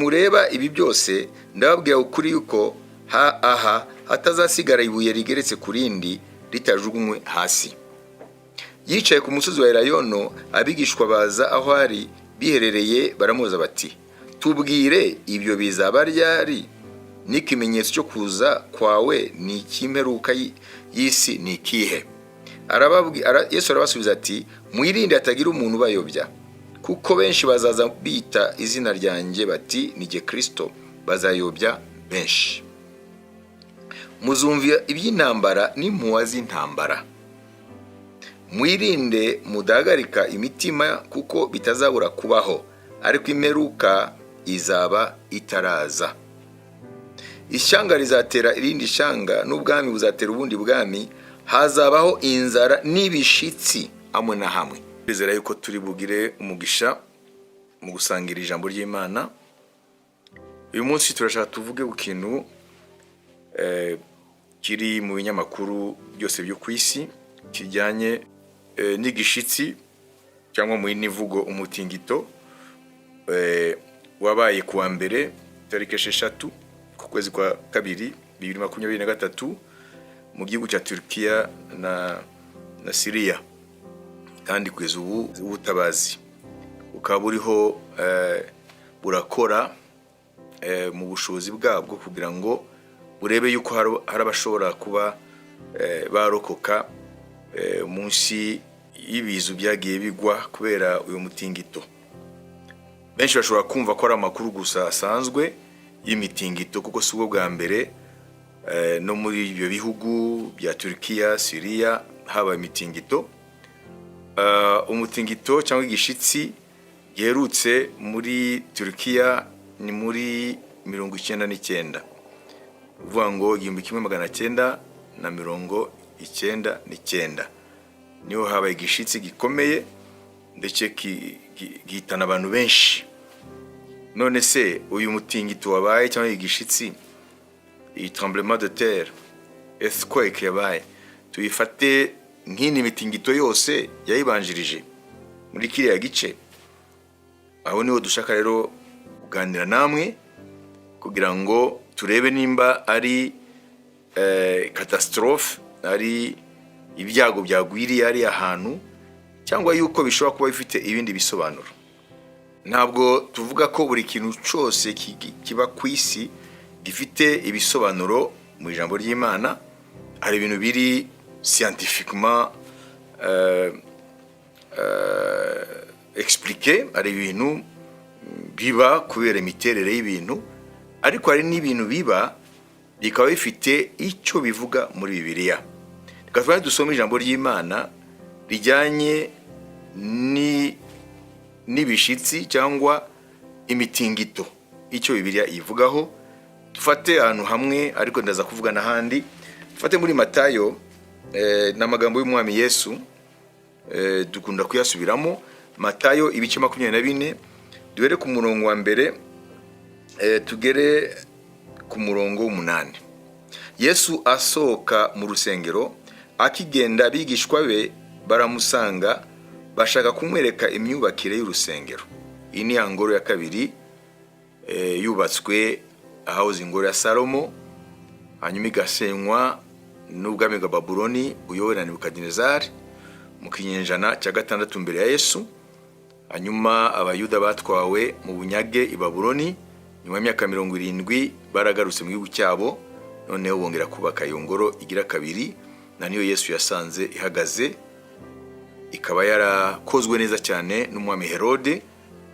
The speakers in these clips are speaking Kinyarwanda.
Mureba ibi byose, ndababwira ukuri yuko aha hatazasigara ibuye rigeretse ku rindi ritajugunywe hasi. Yicaye ku musozi wa Elayono, abigishwa baza aho ari biherereye, baramubaza bati: "Tubwire, ibyo bizaba ryari? N'ikimenyetso cyo kuza kwawe ni icy'imperuka y'isi ni ikihe?" Yesu arabasubiza ati: "Mwirinde hatagira umuntu ubayobya, kuko benshi bazaza bita izina ryanjye bati: 'Ni jye Kirisito,' bazayobya benshi. Muzumva iby'intambara n'impuha z'intambara. Mwirinde mudahagarika imitima, kuko bitazabura kubaho, ariko imperuka izaba itaraza. Ishyanga rizatera irindi shyanga, n'ubwami buzatera ubundi bwami. Hazabaho inzara n'ibishitsi hamwe na hamwe." Twizera yuko turi bugire umugisha mu gusangira ijambo ry'Imana. Uyu munsi turashaka tuvuge ku kintu kiri mu binyamakuru byose byo ku isi, kijyanye n'igishitsi, cyangwa mu yindi mvugo umutingito, wabaye kuwa mbere tariki 6 ku kwezi kwa kabiri 2023 mu gihugu cya Turkiya na Siriya. Kandi kugeza ubu ubutabazi bukaba buriho burakora mu bushobozi bwabwo kugira ngo burebe yuko hari abashobora kuba barokoka munsi y'ibizu byagiye bigwa kubera uyu mutingito. Benshi bashobora kumva ko ari amakuru gusa asanzwe y'imitingito, kuko si ubwo bwa mbere no muri ibyo bihugu bya Turkiya, Siriya haba imitingito. Umutingito cyangwa igishitsi giherutse muri Turkiya ni muri 99, uvuga ngo 1999, niho habaye igishitsi gikomeye, ndetse gihitana abantu benshi. None se uyu mutingito wabaye cyangwa igishitsi, iyi tremblement de terre, earthquake yabaye, tuyifate nk'indi mitingito yose yayibanjirije muri kiriya gice? Aho niho dushaka rero kuganira namwe kugira ngo turebe nimba ari catastrophe, ari ibyago byagwiriye ari ahantu, cyangwa yuko bishobora kuba bifite ibindi bisobanuro. Ntabwo tuvuga ko buri kintu cyose kiba ku isi gifite ibisobanuro mu ijambo ry'Imana. Hari ibintu biri scientifiquement expliqué, hari ibintu biba kubera imiterere y'ibintu, ariko hari n'ibintu biba bikaba bifite icyo bivuga muri Bibiliya. Reka twari dusome ijambo ry'Imana rijyanye n'ibishitsi cyangwa imitingito, icyo Bibiliya ivugaho. Dufate ahantu hamwe, ariko ndaza kuvuga n'ahandi. Dufate muri Matayo, n'amagambo y'Umwami Yesu, dukunda kuyasubiramo. Matayo ibice 24, duhere ku murongo wa mbere tugere ku murongo w'umunani. Yesu asohoka mu rusengero, akigenda, abigishwa be baramusanga, bashaka kumwereka imyubakire y'urusengero. Iyi ni ya ngoro ya kabiri yubatswe ahahoze ingoro ya Salomo, hanyuma igasenywa n'ubwami bwa Babuloni buyobowe na Nebukadinezari mu kinyejana cya gatandatu mbere ya Yesu. Hanyuma Abayuda batwawe mu bunyage i Babuloni, nyuma y'imyaka 70 baragarutse mu gihugu cyabo, noneho bongera kubaka iyo ngoro igira kabiri, na niyo Yesu yasanze ihagaze, ikaba yarakozwe neza cyane n'umwami Herode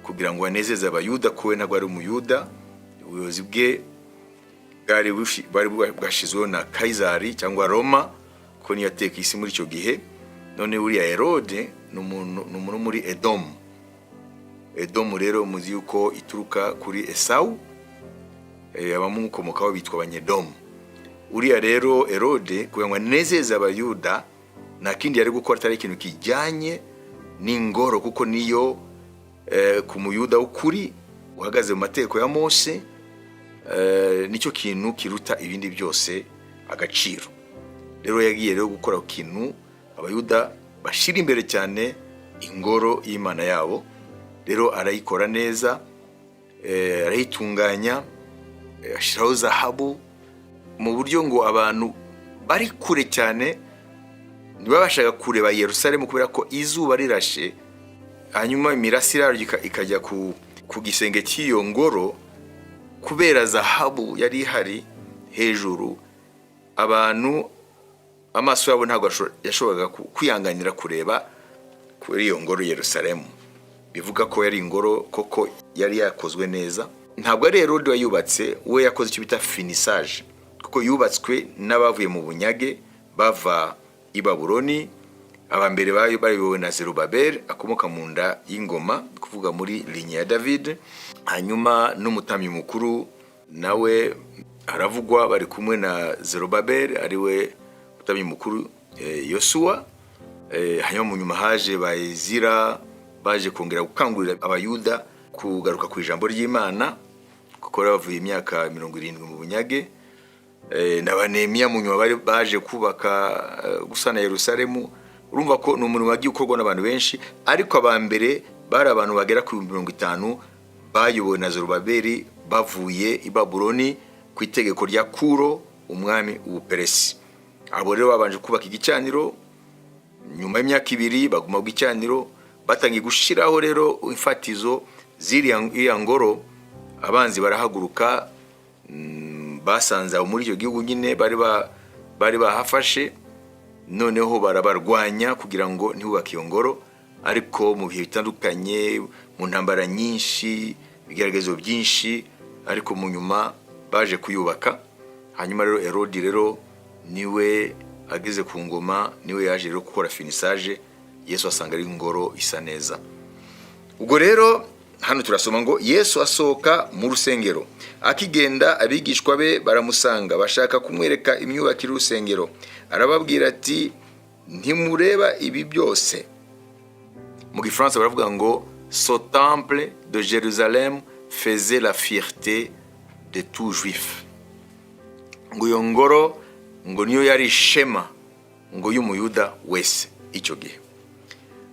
kugira ngo anezeze Abayuda, ko we ntabwo ari Umuyuda. Ubuyobozi bwe bwari bwashyizweho na Kayizari cyangwa Roma, ko niyo yateka isi muri icyo gihe. None uriya Herode ni umuntu wo muri Edomu. Edomu rero muzi yuko ituruka kuri Esawu, abamukomokaho bitwa Abanyedomu. Uriya rero Herode, kugira ngo anezeze Abayuda, nta kindi yari gukora atari ikintu kijyanye n'ingoro, kuko niyo ku Muyuda w'ukuri uhagaze mu mategeko ya Mose, nicyo kintu kiruta ibindi byose agaciro. Rero yagiye rero gukora ku kintu Abayuda bashyira imbere cyane, ingoro y'Imana yabo. Rero arayikora neza. arayitunganya, ashyiraho zahabu mu buryo ngo abantu bari kure cyane ntibabashaga kureba Yerusalemu, kubera ko izuba rirashe, hanyuma imirasire yaryo ikajya ku gisenge cy'iyo ngoro. Kubera zahabu yari ihari hejuru, abantu amaso yabo ntabwo yashoboraga kwihanganira kureba kuri iyo ngoro Yerusalemu. Bivuga ko yari ingoro koko yari yakozwe neza. Ntabwo ari Herode wayubatse, we yakoze icyo bita finissage, kuko yubatswe n'abavuye mu bunyage bava i Babuloni. Aba mbere bayobowe na Zerubabeli, akomoka mu nda y'ingoma, kuvuga muri ligne ya David. Hanyuma n'umutambyi mukuru nawe aravugwa, bari kumwe na Zerubabeli, ariwe mutambyi mukuru, Yosuwa. Hanyuma mu nyuma haje ba Ezira, baje kongera gukangurira Abayuda kugaruka ku ijambo ry'Imana, kuko bari bavuye imyaka 70 mu bunyage. Na ba Nehemiya mu nyuma bari baje kubaka, gusana Yerusalemu. Urumva ko ni umurimo wagiye ukorwa n'abantu benshi, ariko aba mbere bari abantu bagera ku 50,000 bayobowe na Zerubabeli, bavuye i Babuloni ku itegeko rya Kuro, umwami w'Ubuperesi. Abo rero babanje kubaka igicaniro. Nyuma y'imyaka 2 baguma ku gicaniro, batangiye gushyiraho rero imfatizo z'iriya iriya ngoro, abanzi barahaguruka. Basanze abo muri icyo gihugu nyine bari bahafashe, noneho barabarwanya kugira ngo ntibubake iyo ngoro. Ariko mu bihe bitandukanye, mu ntambara nyinshi, ibigeragezo byinshi, ariko mu nyuma baje kuyubaka. Hanyuma rero Herodi rero niwe ageze ku ngoma, niwe yaje rero gukora finissage. Yesu asanga ari ingoro isa neza. Ubwo rero hano turasoma ngo Yesu asohoka mu rusengero, akigenda abigishwa be baramusanga, bashaka kumwereka imyubakire y'urusengero. Arababwira ati: "Ntimureba ibi byose?" Mu Gifaransa baravuga ngo: "Ce temple de Jérusalem faisait la fierté de tout juif." Ngo iyo ngoro ngo niyo yari ishema ngo y'Umuyuda wese icyo gihe.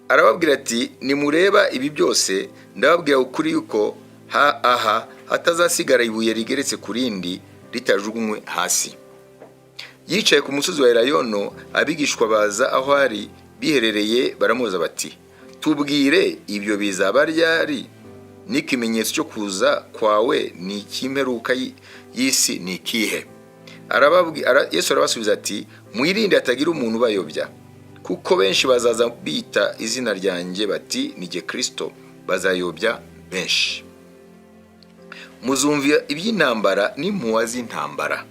Arababwira ati: "Nimureba ibi byose? Ndababwira ukuri yuko aha hatazasigara ibuye rigeretse ku rindi ritajugunywe hasi." Yicaye ku musozi wa Elayono, abigishwa baza aho ari biherereye, baramubaza bati: "Tubwire, ibyo bizaba ryari? N'ikimenyetso cyo kuza kwawe ni icy'imperuka y'isi ni ikihe?" Yesu arabasubiza ati: "Mwirinde hatagira umuntu ubayobya, kuko benshi bazaza bita izina ryanjye bati: 'Ni jye Kirisito,' bazayobya benshi. Muzumva iby'intambara n'impuha z'intambara.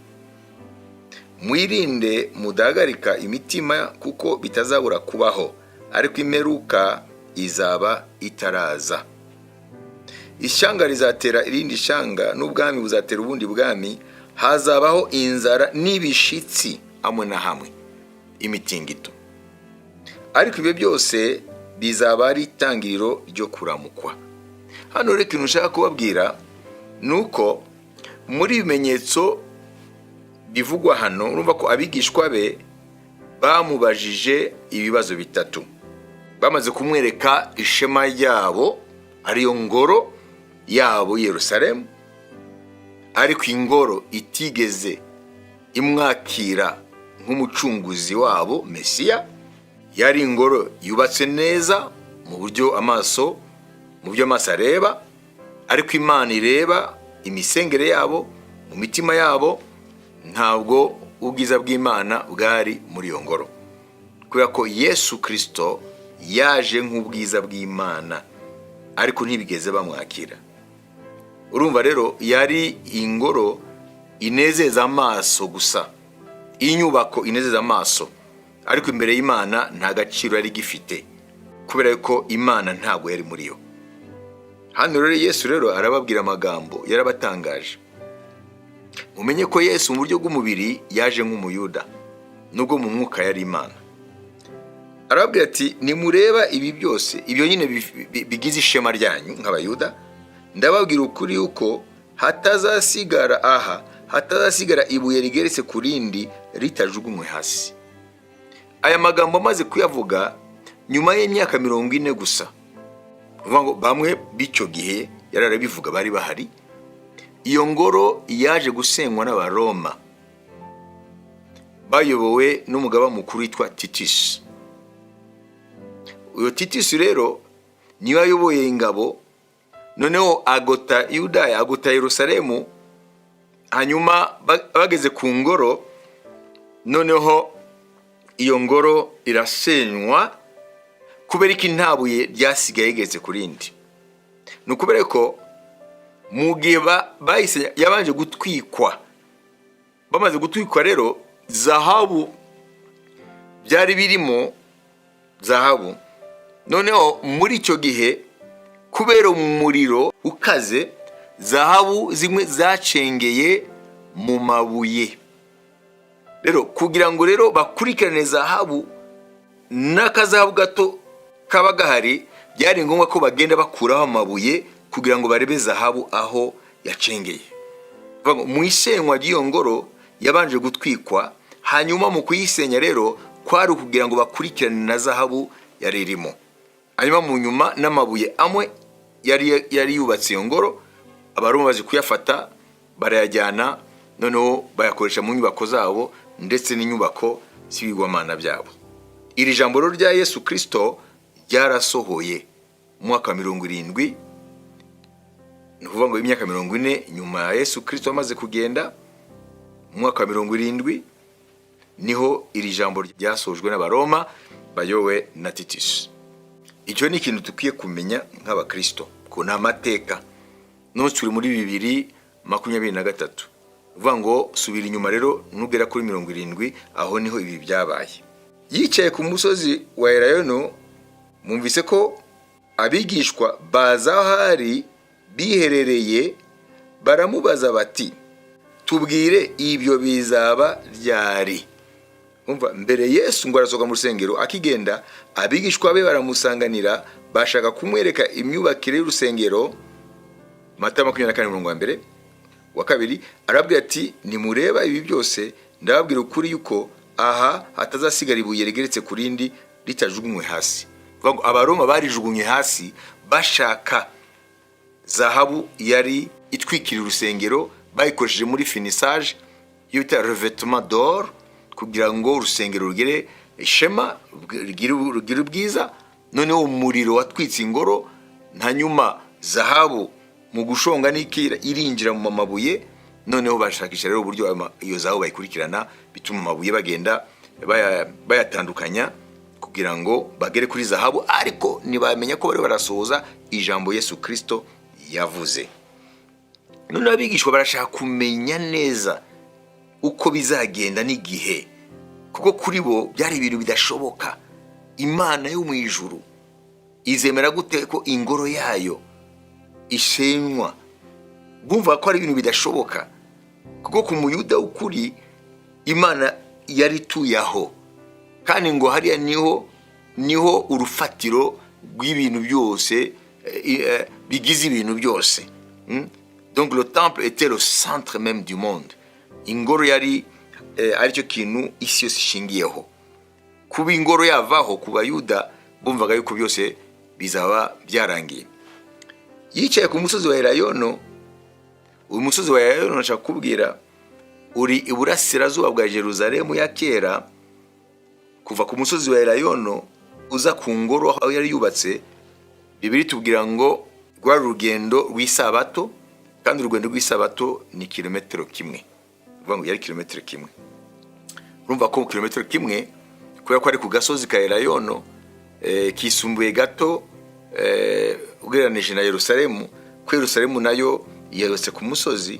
Mwirinde mudahagarika imitima, kuko bitazabura kubaho, ariko imperuka izaba itaraza. Ishyanga rizatera irindi shyanga, n'ubwami buzatera ubundi bwami. Hazabaho inzara n'ibishitsi hamwe na hamwe, imitingito. Ariko ibyo byose bizaba ari itangiriro ryo kuramukwa." Hano rero ikintu nshaka kubabwira ni uko muri ibimenyetso bivugwa hano, urumva ko abigishwa be bamubajije ibibazo bitatu bamaze kumwereka ishema ryabo, ariyo ngoro yabo Yerusalemu, ariko ingoro itigeze imwakira nk'umucunguzi wabo, Mesiya. Yari ingoro yubatse neza mu buryo amaso, mu byo amaso areba, ariko Imana ireba imisengere yabo mu mitima yabo. Ntabwo ubwiza bw'Imana bwari muri iyo ngoro, kubera ko Yesu Kirisito yaje nk'ubwiza bw'Imana, ariko ntibigeze bamwakira. Urumva rero yari ingoro inezeza amaso gusa, inyubako inezeza amaso, ariko imbere y'Imana nta gaciro yari gifite, kubera ko Imana ntabwo yari muri yo. Hano rero Yesu rero arababwira amagambo yarabatangaje. Mumenye ko Yesu mu buryo bw'umubiri yaje nk'Umuyuda, nubwo mu mwuka yari Imana. Arababwira ati: "Nimureba ibi byose, ibyo nyine bigize ishema ryanyu nk'Abayuda, ndababwira ukuri yuko hatazasigara aha, hatazasigara ibuye rigeretse ku rindi ritajugunywe hasi." Aya magambo amaze kuyavuga nyuma y'imyaka 40 gusa, kuvuga ngo bamwe b'icyo gihe Yari arabivuga, bari bahari. Iyo ngoro yaje gusenywa n'Abaroma bayobowe n'umugaba mukuru witwa Titus. Uyo Titus rero niwe ayoboye ingabo, noneho agota Yudaya, agota Yerusalemu. Hanyuma bageze ku ngoro, noneho iyo ngoro irasenywa. Kubera ko nta buye ryasigaye rigeze ku rindi. Ni ukubera ko mu gihe bayisenya yabanje gutwikwa. Bamaze gutwikwa rero, zahabu byari birimo zahabu. Noneho muri icyo gihe, kubera umuriro ukaze, zahabu zimwe zacengeye mu mabuye. Rero kugira ngo rero bakurikirane zahabu n'akazahabu gato kaba gahari, byari ngombwa ko bagenda bakuraho amabuye kugira ngo barebe zahabu aho yacengeye. Bivuga ngo mu isenywa ry'iyo ngoro yabanje gutwikwa, hanyuma mu kuyisenya rero kwari ukugira ngo bakurikirane na zahabu yari irimo. Hanyuma mu nyuma n'amabuye amwe yari yubatse iyo ngoro, Abaroma baje kuyafata barayajyana, noneho bayakoresha mu nyubako zabo ndetse n'inyubako z'ibigwamana byabo. Iri jambo rero rya Yesu Kirisito ryarasohoye mu mwaka wa 70, ni ukuvuga ngo imyaka 40 nyuma ya Yesu Kirisito amaze kugenda, mu mwaka wa 70 niho iri jambo ryasojwe n'Abaroma bayobowe na Titus. Icyo ni ikintu dukwiye kumenya nk'Abakirisito, ko ni amateka. None turi muri 2023, uvuga ngo subira inyuma rero nugera kuri 70, aho niho ibi byabaye. Yicaye ku musozi wa Elayono, mwumvise ko abigishwa baza aho ari biherereye, baramubaza bati: "Tubwire, ibyo bizaba ryari?" Umva, mbere Yesu ngo arasohoka mu rusengero akigenda, abigishwa be baramusanganira, bashaka kumwereka imyubakire y'urusengero. Matayo 24, mirongo wa mbere wa kabiri, arabwira ati: "Nimureba ibi byose, ndababwira ukuri yuko aha hatazasigara ibuye rigeretse ku rindi ritajugunywe hasi." Bivuga ngo Abaroma barijugunye hasi bashaka zahabu yari itwikiriye urusengero, bayikoresheje muri finissage, iyo bita revêtement d'or, kugira ngo urusengero rugire ishema, rugire ubwiza. Noneho umuriro watwitse ingoro, hanyuma zahabu mu gushonga n'ikira irinjira mu mabuye. Noneho bashakisha rero uburyo iyo zahabu bayikurikirana, bituma amabuye bagenda bayatandukanya kugira ngo bagere kuri zahabu. Ariko ntibamenya ko bari barasohoza ijambo Yesu Kirisito yavuze. Noneho abigishwa barashaka kumenya neza uko bizagenda n'igihe, kuko kuri bo byari ibintu bidashoboka. Imana yo mu ijuru izemera gute ko ingoro yayo ishenywa? Bumva ko ari ibintu bidashoboka, kuko ku Muyuda w'ukuri Imana yari ituye aho, kandi ngo hariya niho urufatiro rw'ibintu byose, bigize ibintu byose. Donc le temple était le centre même du monde. Ingoro yari aricyo kintu isi yose ishingiyeho. Kuba ingoro yavaho, ku Bayuda bumvaga yuko byose bizaba byarangiye. Yicaye ku musozi wa Elayono. Uyu musozi wa Elayono, nashaka kukubwira, uri iburasirazuba bwa Jerusalemu ya kera. Kuva ku musozi wa Elayono uza ku ngoro aho yari yubatse, Bibiliya itubwira ngo rwari urugendo rw'isabato, kandi urugendo rw'isabato ni kilometero kimwe. Uvuga ngo yari kilometero kimwe. Urumva ko kilometero kimwe, kubera ko ari ku gasozi ka Elayono, kisumbuye gato ugereranije na Yerusalemu, ko Yerusalemu nayo yubatse ku musozi,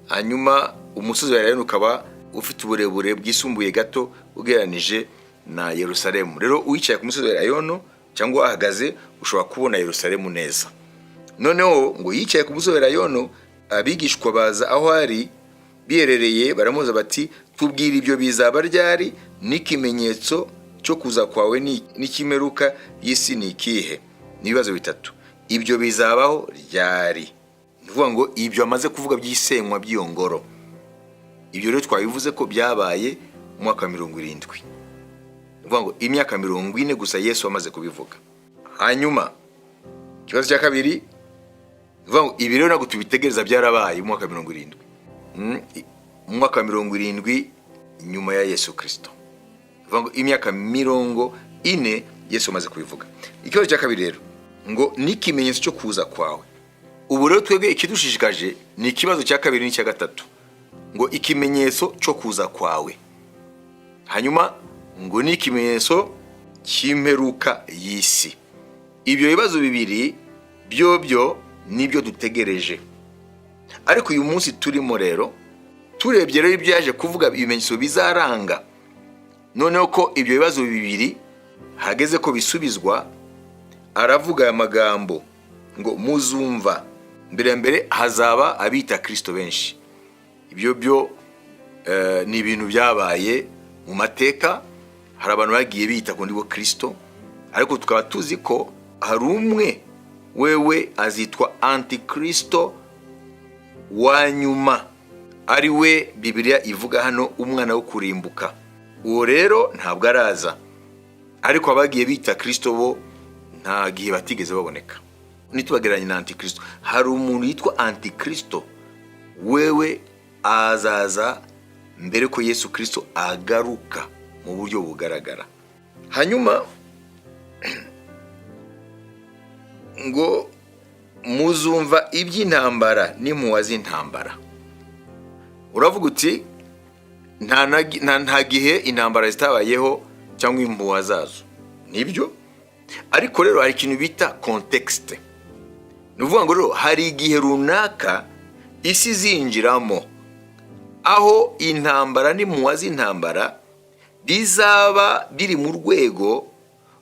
hanyuma umusozi wa Elayono ukaba ufite uburebure bwisumbuye gato ugereranije na Yerusalemu. Rero uwicaye ku musozi wa Elayono cyangwa ahagaze, ushobora kubona Yerusalemu neza. Noneho ngo yicaye ku musozi wa Elayono, abigishwa baza aho ari biherereye, baramubaza bati: "Tubwira, ibyo bizaba ryari, n'ikimenyetso cyo kuza kwawe n'icy'imperuka y'isi ni ikihe?" Ni ibibazo bitatu. Ibyo bizabaho ryari? Ni ukuvuga ngo ibyo amaze kuvuga by'isenywa by'iyo ngoro. Ibyo rero twabivuze ko byabaye mu mwaka wa 70, ni ukuvuga ngo imyaka 40 gusa Yesu amaze kubivuga. Hanyuma ikibazo cya kabiri: Ni ukuvuga ngo ibi rero ntabwo tubitegereza, byarabaye mu mwaka wa 70. Mu mwaka wa 70 nyuma ya Yesu Kirisito. Ni ukuvuga ngo imyaka 40 Yesu amaze kubivuga. Ikibazo cya kabiri rero ngo ni ikimenyetso cyo kuza kwawe. Ubu rero twebwe ikidushishikaje ni ikibazo cya kabiri n'icya gatatu, ngo ikimenyetso cyo kuza kwawe, hanyuma ngo ni ikimenyetso cy'imperuka y'isi. Ibyo bibazo bibiri byo nibyo dutegereje. Ariko uyu munsi turimo rero, turebye rero ibyo yaje kuvuga, ibimenyetso bizaranga noneho ko ibyo bibazo bibiri hageze ko bisubizwa, aravuga aya magambo ngo muzumva mbere ya mbere hazaba abita Kirisito benshi. Ibyo byo ni ibintu byabaye mu mateka, hari abantu bagiye bita ku bo Kirisito, ariko tukaba tuzi ko hari umwe wewe azitwa antikristo wa nyuma, ari we Bibiliya ivuga hano, umwana wo kurimbuka. Uwo rero ntabwo araza, ariko abagiye bita Kirisito bo nta gihe batigeze baboneka. Nitubagereranye na antikristo, hari umuntu yitwa antikristo, wewe azaza mbere ko Yesu Kirisito agaruka mu buryo bugaragara. Hanyuma ngo muzumva iby'intambara n'impuha z'intambara. Uravuga uti nta gihe intambara zitabayeho cyangwa impuha zazo. Nibyo, ariko rero hari ikintu bita contexte. Ni ukuvuga ngo rero hari igihe runaka isi izinjiramo aho intambara n'impuha z'intambara bizaba biri mu rwego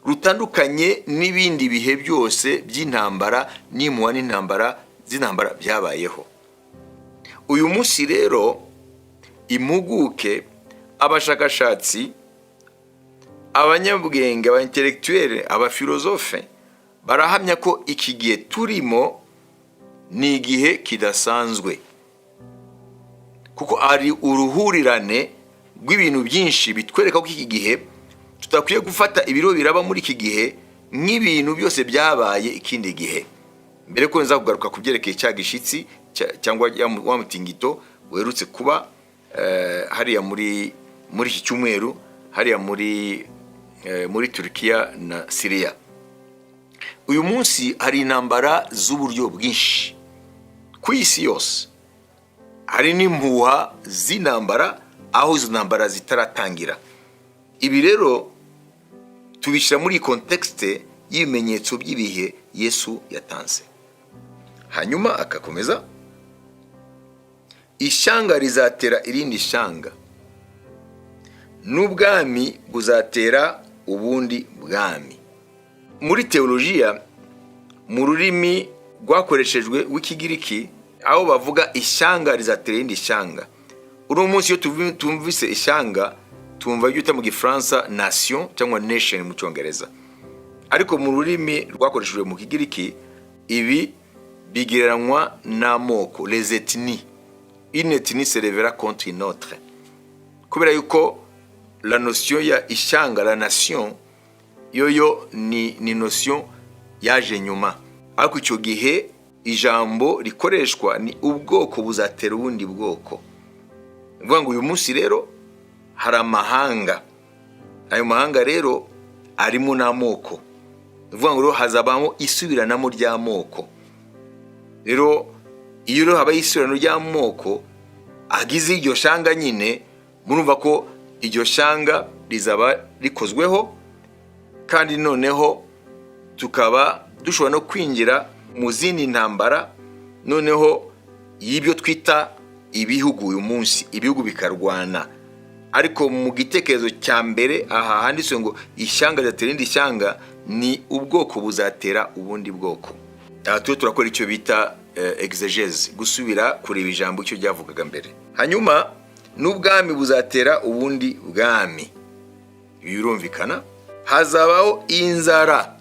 rutandukanye n'ibindi bihe byose by'intambara n'impuha n'intambara z'intambara byabayeho. Uyu munsi rero impuguke, abashakashatsi, abanyabwenge, aba intellectuels, abafilozofe barahamya ko iki gihe turimo ni igihe kidasanzwe, kuko ari uruhurirane rw'ibintu byinshi bitwereka ko iki gihe tudakwiye gufata ibiro biraba muri iki gihe nk'ibintu byose byabaye ikindi gihe. Mbere ko nza kugaruka ku byerekeye cya gishyitsi cyangwa wa mutingito werutse kuba hariya muri iki cyumweru, hariya muri Turukiya na Siriya. Uyu munsi hari intambara z'uburyo bwinshi ku isi yose, hari n'impuha z'intambara aho izo ntambara zitaratangira. Ibi rero tubishyira muri contexte y'ibimenyetso by'ibihe Yesu yatanze. Hanyuma agakomeza: ishyanga rizatera irindi shyanga, n'ubwami buzatera ubundi bwami. Muri teolojiya, mu rurimi rwakoreshejwe w'Ikigiriki, aho bavuga ishyanga rizatera irindi shyanga, uno munsi iyo tumvise ishyanga tumva ibyo bita mu Gifaransa nation cyangwa nation mu Cyongereza, ariko mu rurimi rwakoreshejwe mu Kigiriki ibi bigereranywa n'amoko, les ethnies. Une ethnie se lèvera contre une autre, kubera yuko la notion ya ishyanga, la nation, yoyo ni notion yaje nyuma, ariko icyo gihe ijambo rikoreshwa ni ubwoko buzatera ubundi bwoko. Ni ukuvuga ngo uyu munsi rero hari amahanga, ayo mahanga rero arimo n'amoko. Ni ukuvuga ngo rero hazabamo isubiranamo ry'amoko. Rero iyo rero habaye isubirano ry'amoko agize iryo shanga nyine, murumva ko iryo shanga rizaba rikozweho, kandi noneho tukaba dushobora no kwinjira mu zindi ntambara noneho y'ibyo twita ibihugu. Uyu munsi ibihugu bikarwana, ariko mu gitekerezo cya mbere aha handitswe ngo ishyanga rizatera irindi shyanga, ni ubwoko buzatera ubundi bwoko. Aha turiho turakora icyo bita exégèse, gusubira kureba ijambo icyo ryavugaga mbere. Hanyuma n'ubwami buzatera ubundi bwami, ibi birumvikana. Hazabaho inzara.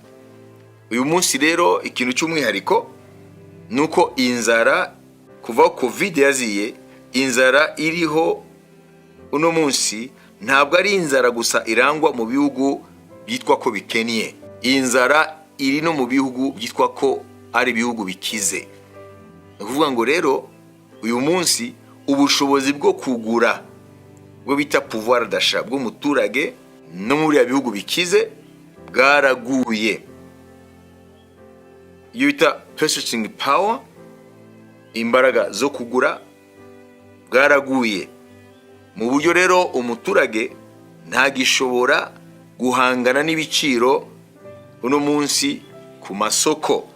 Uyu munsi rero ikintu cy'umwihariko ni uko inzara, kuva aho Covid yaziye, inzara iriho uno munsi ntabwo ari inzara gusa irangwa mu bihugu byitwa ko bikennye, iyi nzara iri no mu bihugu byitwa ko ari ibihugu bikize. Ni ukuvuga ngo rero uyu munsi ubushobozi bwo kugura, bwo bita pouvoir d'achat, bw'umuturage no muri biriya bihugu bikize bwaraguye. Iyo bita purchasing power, imbaraga zo kugura, bwaraguye mu buryo rero umuturage ntagishobora guhangana n'ibiciro uno munsi ku masoko.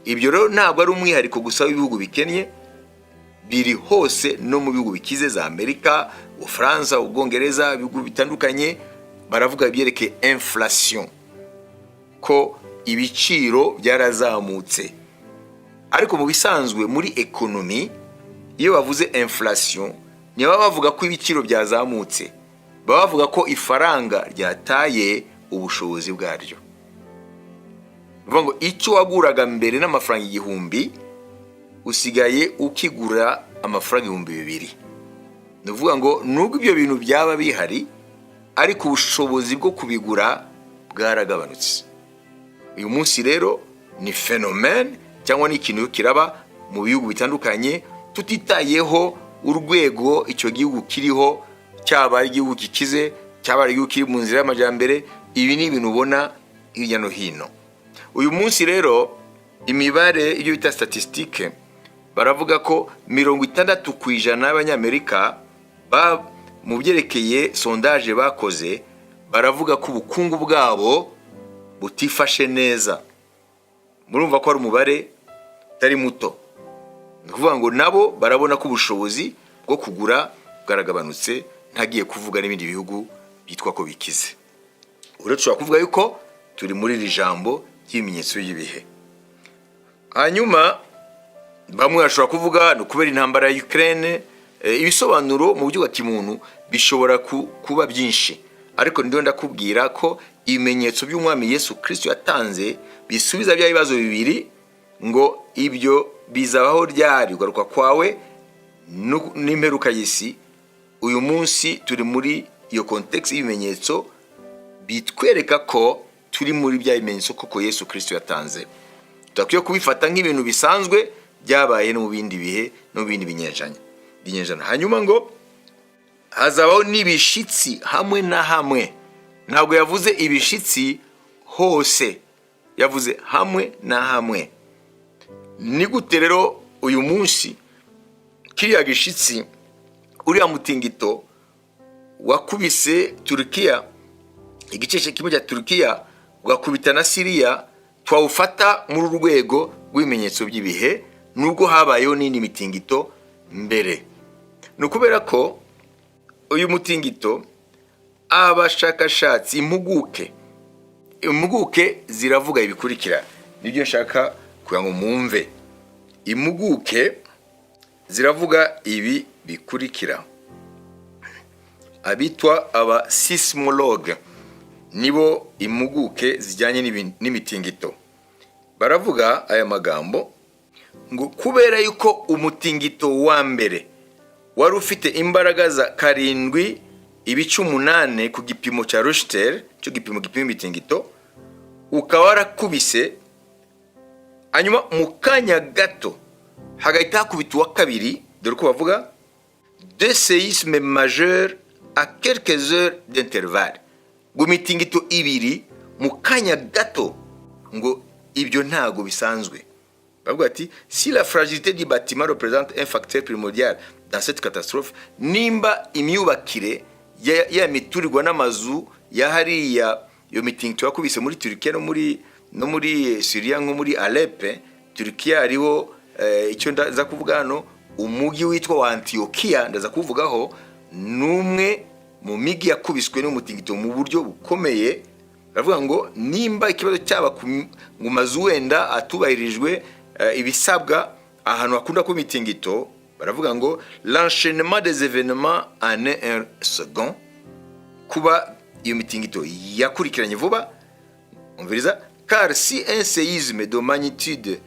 Ibyo rero ntabwo ari umwihariko gusa w'ibihugu bikennye, biri hose, no mu bihugu bikize, za Amerika, Ubufaransa, Ubwongereza, ibihugu bitandukanye baravuga ibyerekeye inflation, ko ibiciro byarazamutse. Ariko mu bisanzwe muri économie, iyo bavuze inflation, ntibaba bavuga ko ibiciro byazamutse, baba bavuga ko ifaranga ryataye ubushobozi bwaryo. Ni ukuvuga ngo icyo waguraga mbere n'amafaranga 1000, usigaye ukigura amafaranga 2000. Ni ukuvuga ngo nubwo ibyo bintu byaba bihari, ariko ubushobozi bwo kubigura bwaragabanutse. Uyu munsi rero ni phénomène cyangwa ni ikintu kiraba mu bihugu bitandukanye, tutitayeho urwego icyo gihugu kiriho, cyaba ari igihugu gikize, cyaba ari igihugu kiri mu nzira y'amajyambere. Ibi ni ibintu ubona hirya no hino. Uyu munsi rero imibare, ibyo bita statistique, baravuga ko 60% y'Abanyamerika mu byerekeye sondage bakoze, baravuga ko ubukungu bwabo butifashe neza. Murumva ko ari umubare utari muto. Ni ukuvuga ngo nabo barabona ko ubushobozi bwo kugura bwaragabanutse, ntagiye kuvuga n'ibindi bihugu byitwa ko bikize. Ubu rero dushobora kuvuga yuko turi muri iri jambo ry'ibimenyetso by'ibihe. Hanyuma bamwe bashobora kuvuga ni ukubera intambara ya Ukraine. Ibisobanuro mu buryo bwa kimuntu bishobora kuba byinshi, ariko ndiho ndakubwira ko ibimenyetso by'Umwami Yesu Kristo yatanze bisubiza bya bibazo bibiri ngo ibyo bizabaho ryari, ugaruka kwawe n'imperuka y'isi. Uyu munsi turi muri iyo contexte y'ibimenyetso bitwereka ko turi muri bya bimenyetso koko Yesu Kristo yatanze. Tudakwiye kubifata nk'ibintu bisanzwe byabaye no mu bindi bihe no mu bindi binyejana. Hanyuma ngo hazabaho n'ibishitsi hamwe na hamwe. Ntabwo yavuze ibishitsi hose, yavuze hamwe na hamwe. Ni gute rero uyu munsi kiriya gishitsi, uriya mutingito wakubise Turukiya, igice kimwe cya Turukiya, ugakubita na Siriya, twawufata muri uru rwego rw'ibimenyetso by'ibihe, nubwo habayeho n'indi mitingito mbere? Ni ukubera ko uyu mutingito, abashakashatsi, impuguke ziravuga ibikurikira. Nibyo nshaka kugira ngo mwumve. Impuguke ziravuga ibi bikurikira. Abitwa aba sismologue, nibo impuguke zijyanye n'imitingito, baravuga aya magambo ngo kubera yuko umutingito wa mbere wari ufite imbaraga za 7.8 ku gipimo cya Richter, cyo gipimo gipima imitingito, ukaba warakubise, hanyuma mu kanya gato hagahita hakubita uwa kabiri. Dore uko bavuga: "Deux séismes majeurs à quelques heures d'intervalle", ngo imitingito ibiri mu kanya gato, ngo ibyo ntago bisanzwe. Bavuga ati: "Si la fragilité du bâtiment représente un facteur primordial dans cette catastrophe", nimba imyubakire ya miturirwa n'amazu ya hariya iyo mitingito yakubise muri Turkiya no muri Syria, nko muri Alep, Turkiya, hariho icyo ndaza kuvuga hano, umujyi witwa wa Antiokia, ndaza kuvugaho, n'umwe mu migi yakubiswe n'umutingito mu buryo bukomeye. Baravuga ngo nimba ikibazo cyaba mu mazu wenda atubahirijwe ibisabwa ahantu hakunda kuba imitingito, baravuga ngo "l'enchaînement des événements en un second", kuba iyo mitingito yakurikiranye vuba. Umviriza: "Car si un séisme de magnitude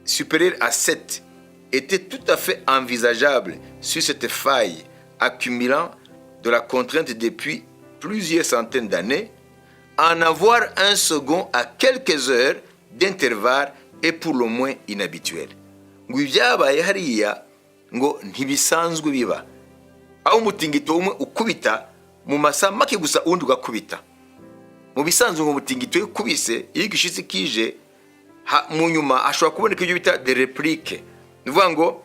supérieure à 7 était tout à fait envisageable sur cette faille accumulant de la contrainte depuis plusieurs centaines d'années, en avoir un second à quelques heures d'intervalle est pour le moins inhabituel." Ngo ibyabaye hariya ngo ntibisanzwe biba, aho umutingito umwe ukubita mu masaha make gusa, uwundi ugakubita. Mu bisanzwe ngo umutingito iyo ukubise, iyo igishitsi kije mu nyuma hashobora kuboneka ibyo bita des répliques. Ni ukuvuga ngo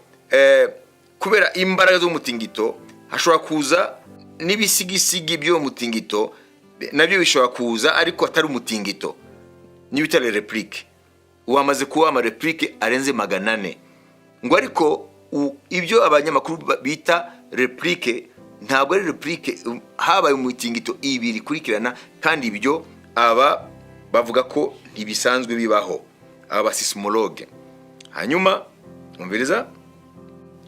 kubera imbaraga z'umutingito hashobora kuza n'ibisigisigi by'uwo mutingito, nabyo bishobora kuza ariko atari umutingito, niyo bita les répliques. Ubu hamaze kuba ama répliques arenze 400. Ngo ariko ibyo abanyamakuru bita réplique ntabwo ari réplique. Habaye umutingito ibiri ikurikirana, kandi ibyo aba bavuga ko ntibisanzwe bibaho, aba ba sismologues. Hanyuma umviriza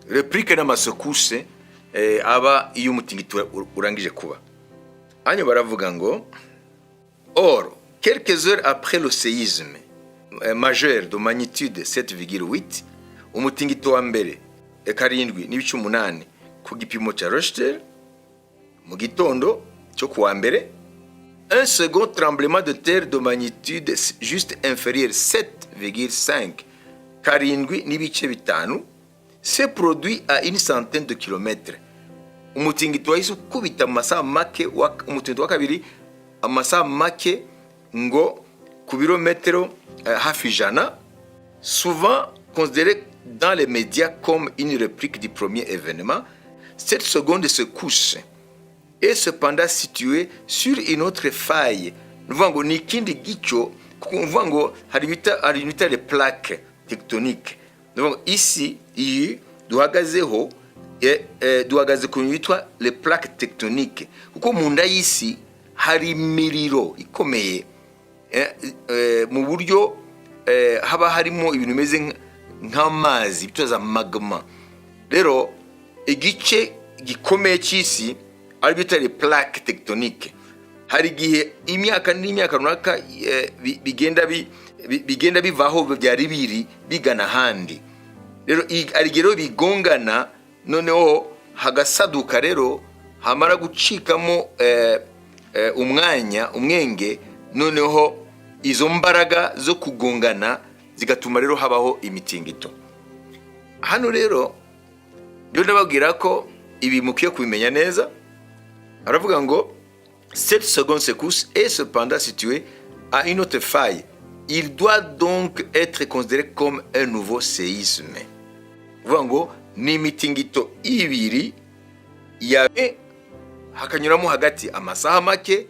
réplique n'ama secousses aba iyo umutingito urangije kuba. Hanyuma baravuga ngo: "Or, quelques heures après le séisme majeur de magnitude 7,8", umutingito wa mbere 7.8 ku gipimo cya Richter, mu gitondo cyo kuwa mbere, un second tremblement de terre de magnitude juste inférieure, 7,5, 7.5, s'est produit à une centaine de kilomètres. Umutingito wahise ukubita mu masaha make, umutingito wa kabiri amasaha make ngo ku birometero hafi 100. "Souvent considéré dans les médias comme une réplique du premier événement, cette seconde secousse est cependant située sur une autre faille." Ni ukuvuga ngo ni ikindi gico, kuko ni ukuvuga ngo hari ibita les plaques tectoniques. Ni ukuvuga ngo isi iyi duhagazeho, duhagaze ku bintu bitwa les plaques tectoniques, kuko mu nda y'isi hari imiriro ikomeye, mu buryo haba harimo ibintu bimeze nk'amazi bitwa za magma. Rero igice gikomeye cy'isi ari byo bita plaque tectonique, hari igihe imyaka n'imyaka runaka bigenda biva aho byari biri bigana ahandi. Rero hari igihe rero bigongana, noneho hagasaduka. Rero hamara gucikamo umwanya, umwenge, noneho izo mbaraga zo kugongana zigatuma rero habaho imitingito. Hano rero rero ndababwira ko ibi mukwiye kubimenya neza. Aravuga ngo: "Cette seconde secousse est cependant située à une autre faille. Il doit donc être considéré comme un nouveau séisme." Uvuga ngo ni imitingito ibiri ya hakanyuramo hagati amasaha make.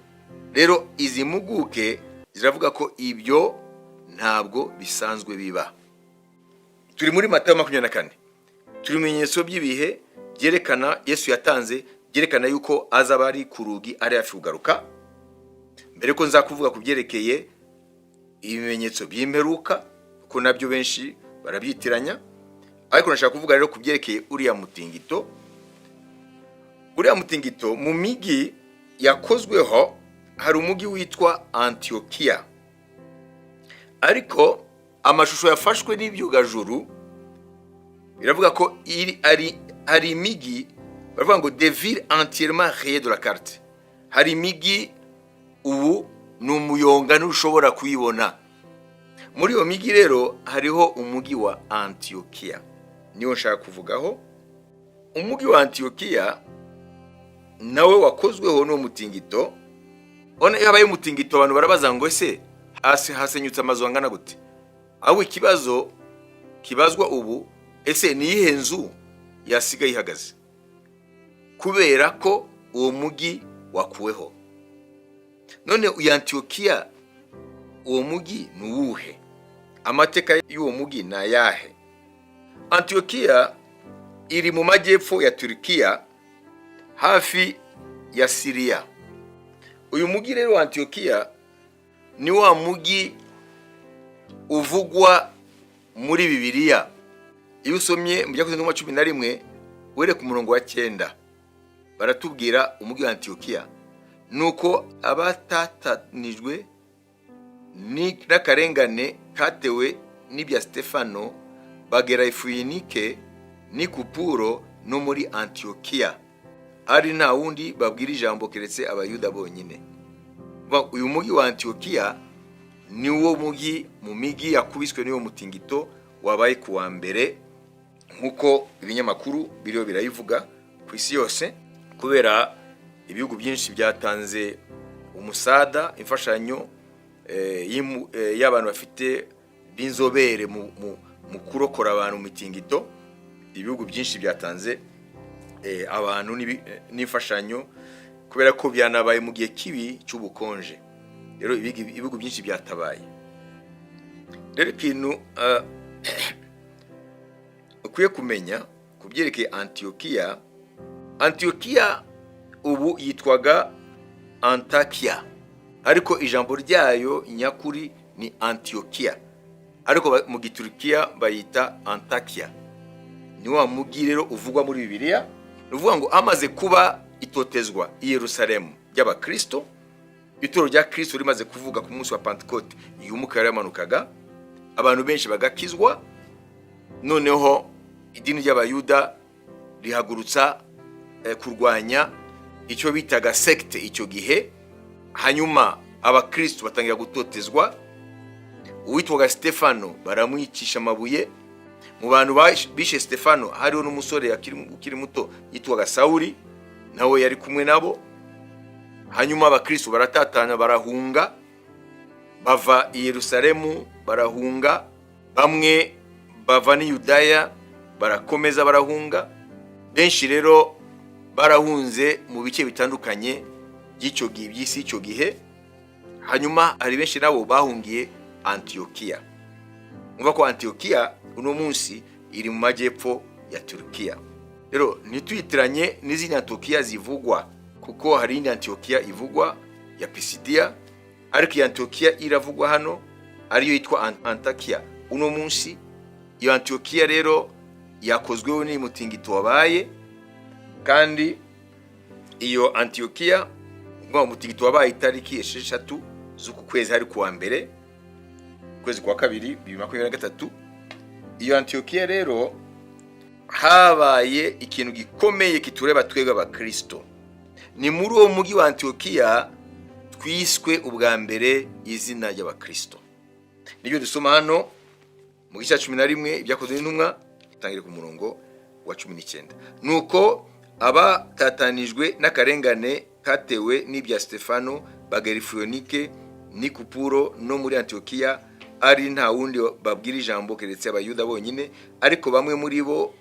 Rero izi mpuguke ziravuga ko ibyo ntabwo bisanzwe biba. Turi muri Matayo 24, turi mu bimenyetso by'ibihe byerekana Yesu yatanze, byerekana yuko azaba ari ku rugi, ari hafi kugaruka. Mbere ko nza kuvuga ku byerekeye ibimenyetso by'imperuka, kuko nabyo benshi barabyitiranya, ariko nashaka kuvuga rero ku byerekeye uriya mutingito. Uriya mutingito, mu migi yakozweho hari umujyi witwa Antiyokiya, ariko amashusho yafashwe n'ibyogajuru biravuga ko iri ari hari imigi, baravuga ngo des villes entièrement rayées de la carte. Hari imigi ubu ni umuyonga, ntushobora kuyibona. Muri iyo migi rero hariho umujyi wa Antiyokiya, niwo nshaka kuvugaho. Umujyi wa Antiyokiya nawe wakozweho n'uwo mutingito. Ubona iyo habaye umutingito, abantu barabaza ngo: ese hasi hasenyutse amazu angana gute? Ahubwo ikibazo kibazwa ubu: ese ni iyihe nzu yasigaye ihagaze kubera ko uwo mujyi wakuweho? None uyu Antiyokiya, uwo mujyi ni uwuhe? Amateka y'uwo mujyi ni ayahe? Antiyokiya iri mu majyepfo ya Turikiya, hafi ya Siriya. Uyu mujyi rero wa Antiyokiya ni wa mujyi uvugwa muri Bibiliya. Iyo usomye mu Byakozwe n'Intumwa 11, uhereye ku murongo wa 9, baratubwira umujyi wa Antiyokiya. Nuko abatatanijwe n'akarengane katewe n'ibya Stefano bagera i Fuyinike n'i Kupuro no muri Antiyokiya, ari nta wundi babwira ijambo keretse Abayuda bonyine. Uyu mujyi wa Antiyokiya ni wo mujyi mu migi yakubiswe n'uwo mutingito wabaye ku wa mbere. Nk'uko ibinyamakuru biriho birayivuga ku isi yose, kubera ibihugu byinshi byatanze umusada, imfashanyo y'abantu bafite b'inzobere mu kurokora abantu mu mitingito. Ibihugu byinshi byatanze abantu n'imfashanyo, kubera ko byanabaye mu gihe kibi cy'ubukonje. Rero ibihugu byinshi byatabaye. Rero ikintu ukwiye kumenya ku byerekeye Antiyokiya, Antiyokiya ubu yitwaga Antakiya, ariko ijambo ryayo nyakuri ni Antiyokiya, ariko mu Giturukiya bayita Antakiya. Ni wa mujyi rero uvugwa muri Bibiliya. Ni ukuvuga ngo hamaze kuba itotezwa i Yerusalemu ry'Abakristo, itorero rya Kristo rimaze kuvuga ku munsi wa Pantekote, iyo Umwuka yari yamanukaga, abantu benshi bagakizwa. Noneho idini ry'Abayuda rihagurutsa kurwanya icyo bitaga secte icyo gihe. Hanyuma Abakristo batangira gutotezwa. Uwitwaga Stefano baramwicisha amabuye. Mu bantu bishe Stefano hariho n'umusore ukiri muto yitwaga Sawuli, nawe yari kumwe nabo. Hanyuma Abakristo baratatana, barahunga, bava i Yerusalemu barahunga, bamwe bava n'i Yudaya barakomeza barahunga. Benshi rero barahunze mu bice bitandukanye by'icyo gihe, by'isi icyo gihe. Hanyuma hari benshi nabo bahungiye Antiyokiya. Umva ko Antiyokiya uno munsi iri mu majyepfo ya Turukiya. Rero ntituyitiranye n'izindi Antiyokiya zivugwa, kuko hari indi Antiyokiya ivugwa ya Pisidiya, ariko iyi Antiyokiya iravugwa hano ariyo yitwa Antakiya uno munsi. Iyo Antiyokiya rero yakozweho n'umutingito wabaye. Kandi iyo Antiyokiya, ukuvuga umutingito wabaye itariki 6 z'uku kwezi, hari kuwa mbere, ukwezi kwa kabiri, 2023. Iyo Antiyokiya rero habaye ikintu gikomeye kitureba twebwe Abakristo. Ni muri uwo mujyi wa Antiyokiya twiswe ubwa mbere izina ry'Abakristo. Nibyo dusoma hano mu gice cya 11, Ibyakozwe n'Intumwa, tangire ku murongo wa 19. Nuko abatatanijwe n'akarengane katewe n'ibya Stefano bagera i Foyinike n'i Kupuro no muri Antiyokiya, ari nta wundi babwira ijambo keretse Abayuda bonyine. Ariko bamwe muri bo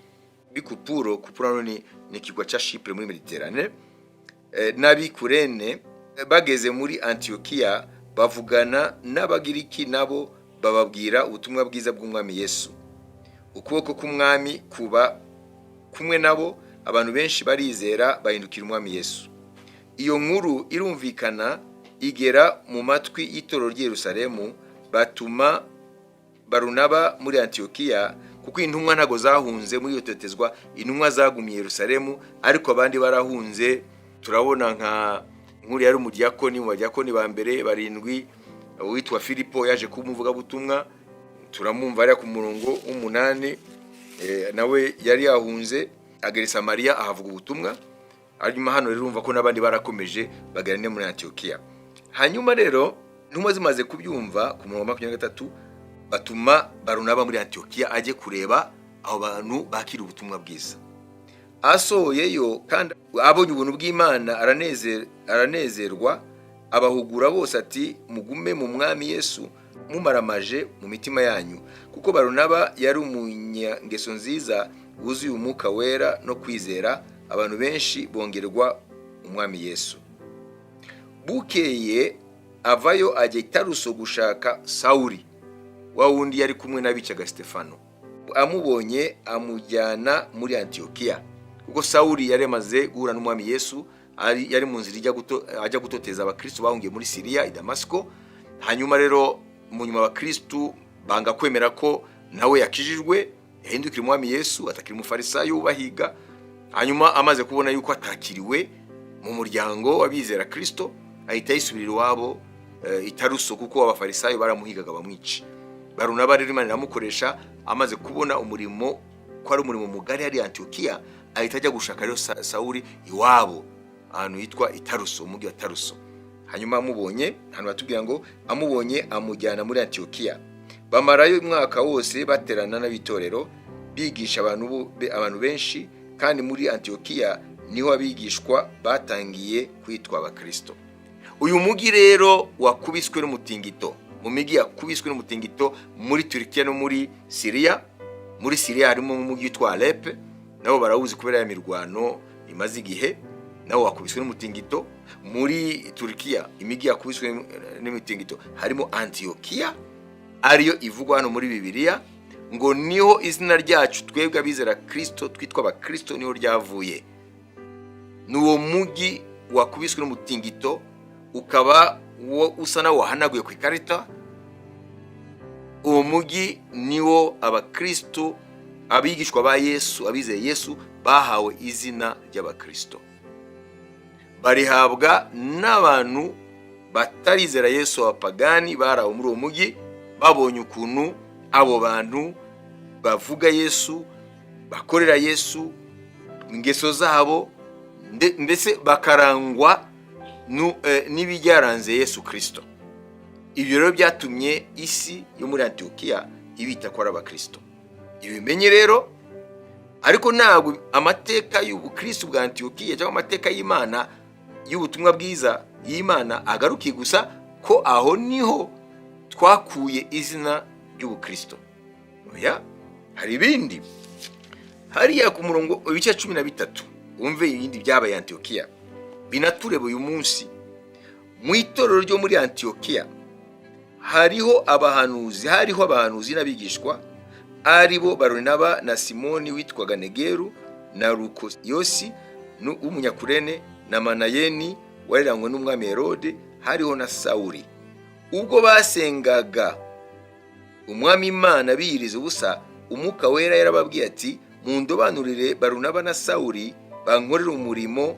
b'i Kupuro, Kupuro ni ikirwa cya Chypre muri Mediterane, n'ab'i Kurene, bageze muri Antiyokiya bavugana n'Abagiriki, nabo bababwira ubutumwa bwiza bw'Umwami Yesu. Ukuboko k'Umwami kuba kumwe nabo, abantu benshi barizera, bahindukira Umwami Yesu. Iyo nkuru irumvikana, igera mu matwi y'itorero ry'i Yerusalemu, batuma Barunaba muri Antiyokiya, kuko intumwa ntago zahunze muri iyo totezwa. Intumwa zagumiye Yerusalemu, ariko abandi barahunze. Turabona nka nk'uriya yari umudiyakoni mu badiyakoni ba mbere barindwi, uwitwa Filipo, yaje kuba umuvugabutumwa. Turamwumva hariya ku murongo w'umunani. Nawe yari yahunze, agera i Samariya, ahavuga ubutumwa. Hanyuma hano rero urumva ko n'abandi barakomeje bagera no muri Antiyokiya. Hanyuma rero intumwa zimaze kubyumva, ku murongo wa 23, batuma Barunaba muri Antiyokiya ajye kureba abo bantu bakira ubutumwa bwiza. Asohoyeyo kandi abonye ubuntu bw'Imana, aranezerwa, abahugura bose ati: "Mugume mu Mwami Yesu mumaramaje mu mitima yanyu." Kuko Barunaba yari umunyangeso nziza, wuzuye Umwuka Wera no kwizera, abantu benshi bongerwa Umwami Yesu. Bukeye avayo ajya i Taruso gushaka Sawuli, wa wundi yari kumwe n'abicaga Stefano. Amubonye amujyana muri Antiyokiya, kuko Sawuli yari yamaze guhura n'Umwami Yesu, yari mu nzira ajya gutoteza Abakristo bahungiye muri Siriya i Damasiko. Hanyuma rero mu nyuma Abakristo banga kwemera ko nawe yakijijwe, yahindukira Umwami Yesu, atakiri umufarisayo ubahiga. Hanyuma amaze kubona yuko atakiriwe mu muryango w'abizera Kristo, ahita yisubirira iwabo i Taruso, kuko Abafarisayo baramuhigaga bamwica. Barunaba rero Imana iramukoresha. Amaze kubona umurimo ko ari umurimo mugari hari Antiyokiya, ahita ajya gushaka rero Sawuli iwabo ahantu hitwa i Taruso, umujyi wa Taruso. Hanyuma amubonye, hano batubwira ngo amubonye amujyana muri Antiyokiya. Bamarayo umwaka wose baterana n'abitorero. Bigisha abantu benshi, kandi muri Antiyokiya niho abigishwa batangiye kwitwa Abakristo. Uyu mujyi rero wakubiswe n'umutingito, mu mijyi yakubiswe n'umutingito muri Turikiya no muri Siriya. Muri Siriya harimo umujyi witwa Alep, nabo barawuzi kubera ya mirwano imaze igihe, nawo wakubiswe n'umutingito. Muri Turikiya, imijyi yakubiswe n'imitingito harimo Antiyokiya, ariyo ivugwa hano muri Bibiliya, ngo niho izina ryacu twebwe abizera Kirisito twitwa Abakirisito, niho ryavuye. Ni uwo mujyi wakubiswe n'umutingito, ukaba wo usa nawo wahanaguye ku ikarita. Uwo mujyi niwo Abakristo, abigishwa ba Yesu, abizeye Yesu bahawe izina ry'Abakristo, barihabwa n'abantu batarizera Yesu, abapagani bari aho muri uwo mujyi, babonye ukuntu abo bantu bavuga Yesu, bakorera Yesu, ingeso zabo, mbese bakarangwa n'ibyaranze Yesu Kirisito. Ibyo rero byatumye isi yo muri Antiyokiya ibita ko ari Abakristo. Ibimenye rero, ariko ntabwo amateka y'ubukristo bwa Antiyokiya cyangwa amateka y'Imana y'ubutumwa bwiza y'Imana agarukiye gusa ko aho niho twakuye izina ry'ubukristo. Oya, hari ibindi. Hariya ku murongo, ibice 13, wumve ibindi byabaye Antiyokiya binatureba uyu munsi. Mu itorero ryo muri Antiyokiya hariho abahanuzi n'abigishwa, ari bo Barinaba na Simoni witwaga Negeru na Lukoyosi w'Umunyakurene na Manayeni wareranywe n'umwami Herode, hariho na Sawuli. Ubwo basengaga Umwami Imana biyiriza ubusa, Umwuka Wera yarababwiye ati: "Mundobanurire Barunaba na Sawuli bankorere umurimo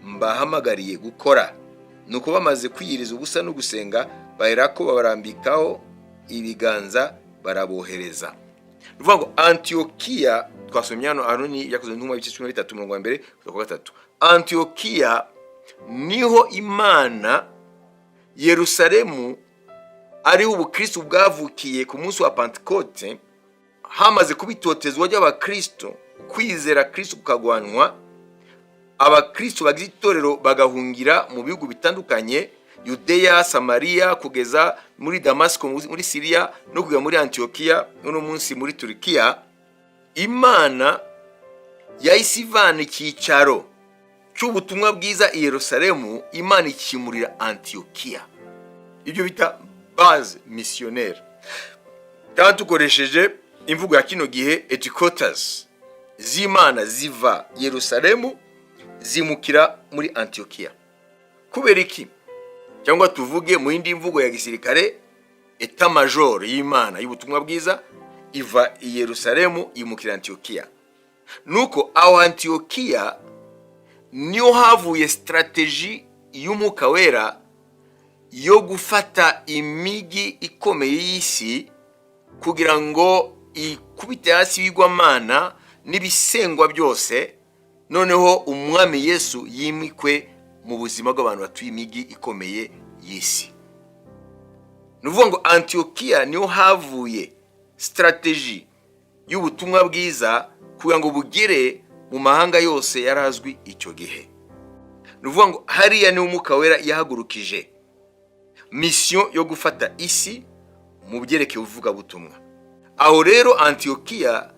mbahamagariye gukora." Nuko bamaze kwiyiriza ubusa no gusenga, baherako babarambikaho ibiganza, barabohereza. Ni ukuvuga ngo Antiyokiya twasomye hano, hano ni Yakozwe n'Intumwa, ibice 13, umurongo wa mbere kugeza ku wa gatatu. Antiyokiya niho Imana, Yerusalemu ariho ubukristo bwavukiye ku munsi wa Pantekote, hamaze kuba itotezwa ry'Abakristo, kwizera Kristo kukagwanwa, Abakristo bagize itorero bagahungira mu bihugu bitandukanye, Yudeya, Samariya, kugeza muri Damasiko muri Siriya, no kugera muri Antiyokiya uno munsi muri Turikiya. Imana yahise ivana icyicaro cy'ubutumwa bwiza i Yerusalemu, Imana ikimurira Antiyokiya, ibyo bita base missionnaire, cyangwa dukoresheje imvugo ya kino gihe, headquarters z'Imana ziva Yerusalemu zimukira muri Antiyokiya. Kubera iki? Cyangwa tuvuge mu yindi mvugo ya gisirikare, état-major y'Imana y'ubutumwa bwiza iva i Yerusalemu yimukira Antiyokiya. Nuko aho Antiyokiya niho havuye stratégie y'Umwuka Wera yo gufata imijyi ikomeye y'isi kugira ngo ikubite hasi ibigwamana n'ibisengwa byose, noneho Umwami Yesu yimikwe mu buzima bw'abantu batuye imijyi ikomeye y'isi. Ni ukuvuga ngo Antiyokiya niho havuye stratégie y'ubutumwa bwiza kugira ngo bugere mu mahanga yose yari azwi icyo gihe. Ni ukuvuga ngo hariya niho Umwuka Wera yahagurukije mission yo gufata isi mu byerekeye ubuvugabutumwa. Aho rero Antiyokiya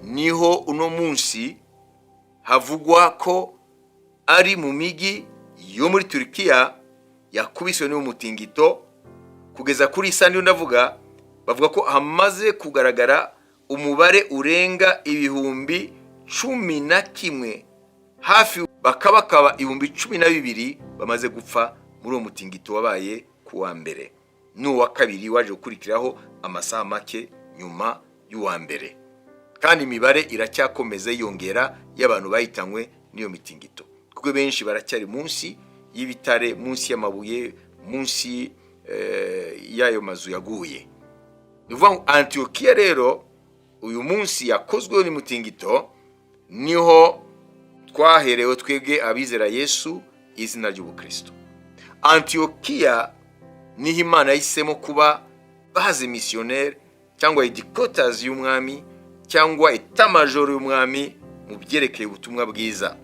niho uno munsi havugwa ko ari mu mijyi yo muri Turikiya yakubiswe n'umutingito. Kugeza kuri isa niyo ndavuga, bavuga ko hamaze kugaragara umubare urenga 11,000, hafi bakabakaba 12,000 bamaze gupfa muri uwo mutingito wabaye ku wa mbere n'uwa kabiri waje gukurikiraho amasaha make nyuma y'uwa mbere. Kandi imibare iracyakomeza yiyongera y'abantu bahitanywe n'iyo mitingito, kuko benshi baracyari munsi y'ibitare, munsi y'amabuye, munsi y'ayo mazu yaguye. Ni ukuvuga ngo Antiyokiya rero uyu munsi yakozweho n'umutingito, niho twaherewe twebwe abizera Yesu izina ry'ubukristo. Antiyokiya niho Imana yahisemo kuba base missionnaire cyangwa headquarters y'Umwami. cyangwa etamajoro y'umwami mu byerekeye ubutumwa bwiza.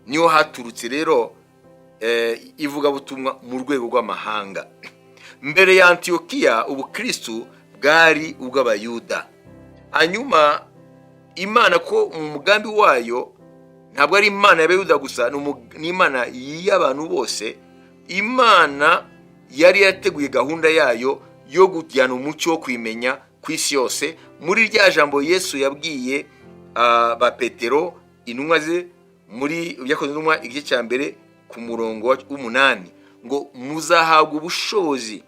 Niho haturutse rero ivugabutumwa mu rwego rw'amahanga. Mbere ya Antiyokiya, ubukristu bwari ubw'Abayuda. Hanyuma Imana, ko mu mugambi wayo ntabwo ari Imana y'Abayuda gusa, ni Imana y'abantu bose, Imana yari yarateguye gahunda yayo yo kujyana umucyo wo kuyimenya ku isi yose, muri rya jambo Yesu yabwiye ba Petero, intumwa ze, muri Byakozwe Intumwa igice cya 1 ku murongo w'8, ngo: "Muzahabwa ubushobozi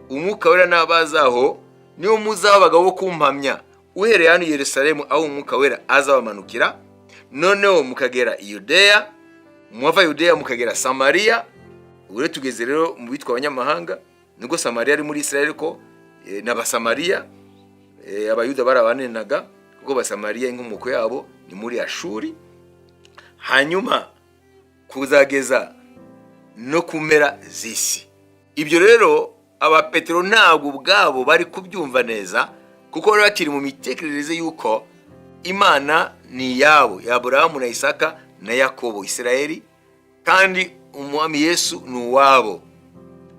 Umwuka Wera n'abazaho, niyo muzaba abagabo bo kumpamya, uhereye hano i Yerusalemu aho Umwuka Wera azabamanukira, noneho mukagera i Yudeya, mwava Yudeya mukagera Samariya." Ubu rero tugeze rero mu bitwa abanyamahanga, nubwo Samariya ari muri Israel, ko n'Abasamariya Abayuda barabanenaga, kuko Basamariya inkomoko yabo ni muri Ashuri. Hanyuma kuzageza no ku mpera z'isi. Ibyo rero Abapetero ntabwo ubwabo bari kubyumva neza, kuko bari bakiri mu mitekerereze y'uko Imana ni iyabo, ya Aburahamu na Isaka na Yakobo, Isirayeli, kandi Umwami Yesu ni uwabo.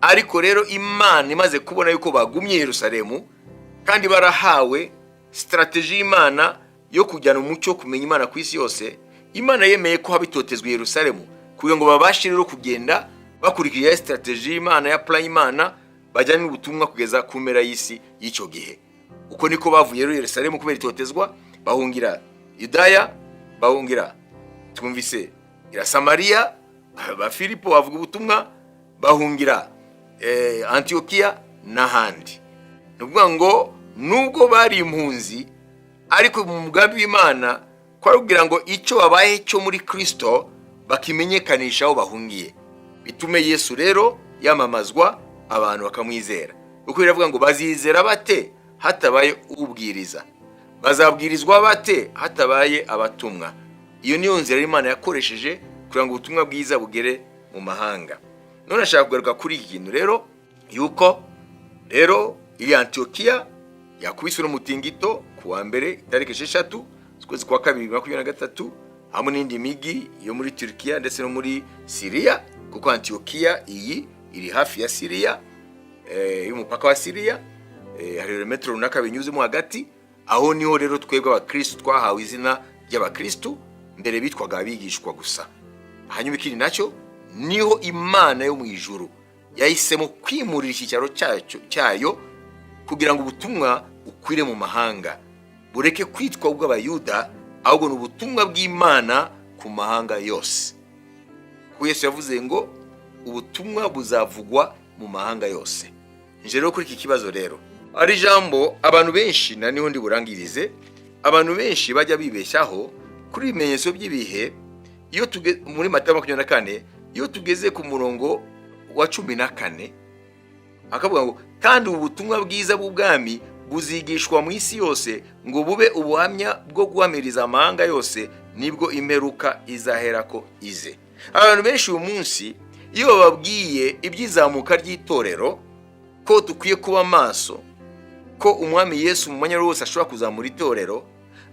Ariko rero Imana imaze kubona yuko bagumye i Yerusalemu kandi barahawe stratégie y'Imana yo kujyana umucyo wo kumenya Imana ku isi yose, Imana yemeye ko haba itotezwa i Yerusalemu kugira ngo babashe rero kugenda bakurikije stratégie y'Imana, ya plan y'Imana, bajyane n'ubutumwa kugeza ku mpera y'isi y'icyo gihe. Uko niko bavuye rero i Yerusalemu kubera itotezwa, bahungira Yudaya, bahungira, twumvise, ira Samariya, ba Filipo bavuga ubutumwa, bahungira Antiyokiya n'ahandi. Ni ukuvuga ngo nubwo bari impunzi, ariko mu mugambi w'Imana kwari kugira ngo icyo babaye cyo muri Kirisito bakimenyekanisha aho bahungiye, bitume Yesu rero yamamazwa, abantu bakamwizera, kuko biravuga ngo: "Bazizera bate hatabaye ubwiriza? Bazabwirizwa bate hatabaye abatumwa?" Iyo niyo nzira Imana yakoresheje kugira ngo ubutumwa bwiza bugere mu mahanga. None ashaka kugaruka kuri iki kintu rero, yuko rero iri Antiyokiya yakubiswe n'umutingito ku wa mbere itariki 6 z'ukwezi kwa kabiri 2023, hamwe n'indi migi yo muri Turkiya ndetse no muri Siriya, kuko Antiyokiya iyi iri hafi ya Siriya, y'umupaka wa Siriya, hari ibirometero runaka binyuzemo hagati. Aho niho rero twebwe abakristu twahawe izina ry'abakristu, mbere bitwaga abigishwa gusa. Hanyuma ikindi nacyo, niho Imana yo mu ijuru yahisemo kwimurira icyicaro cyayo kugira ngo ubutumwa bukwire mu mahanga, bureke kwitwa ubw'Abayuda, ahubwo ni ubutumwa bw'Imana ku mahanga yose, kuko Yesu yavuze ngo ubutumwa buzavugwa mu mahanga yose. Nje rero kuri iki kibazo rero, ari ijambo abantu benshi, na niho ndi burangirize, abantu benshi bajya bibeshyaho kuri ibimenyetso by'ibihe. Iyo tugeze muri Matayo 24, iyo tugeze ku murongo wa 14, akavuga ngo: "Kandi ubu butumwa bwiza bw'ubwami buzigishwa mu isi yose ngo bube ubuhamya bwo guhamiriza amahanga yose, nibwo imperuka izaherako ize." Abantu benshi uyu munsi, iyo bababwiye iby'izamuka ry'itorero, ko dukwiye kuba maso, ko Umwami Yesu mu mwanya wose ashobora kuzamura itorero,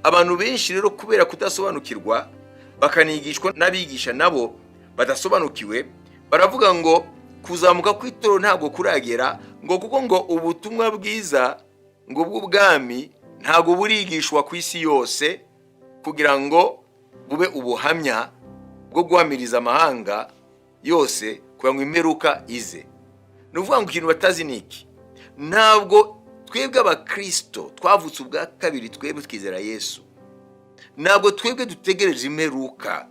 abantu benshi rero kubera kudasobanukirwa, bakanigishwa n'abigisha nabo badasobanukiwe, baravuga ngo kuzamuka kw'itorero ntabwo kuragera, ngo kuko ngo ubutumwa bwiza ngo bw'ubwami ntabwo burigishwa ku isi yose kugira ngo bube ubuhamya bwo guhamiriza amahanga yose kugira ngo imperuka ize. Ni ukuvuga ngo ikintu batazi ni iki: ntabwo twebwe abakristo twavutse ubwa kabiri, twebwe twizera Yesu, ntabwo twebwe dutegereje imperuka,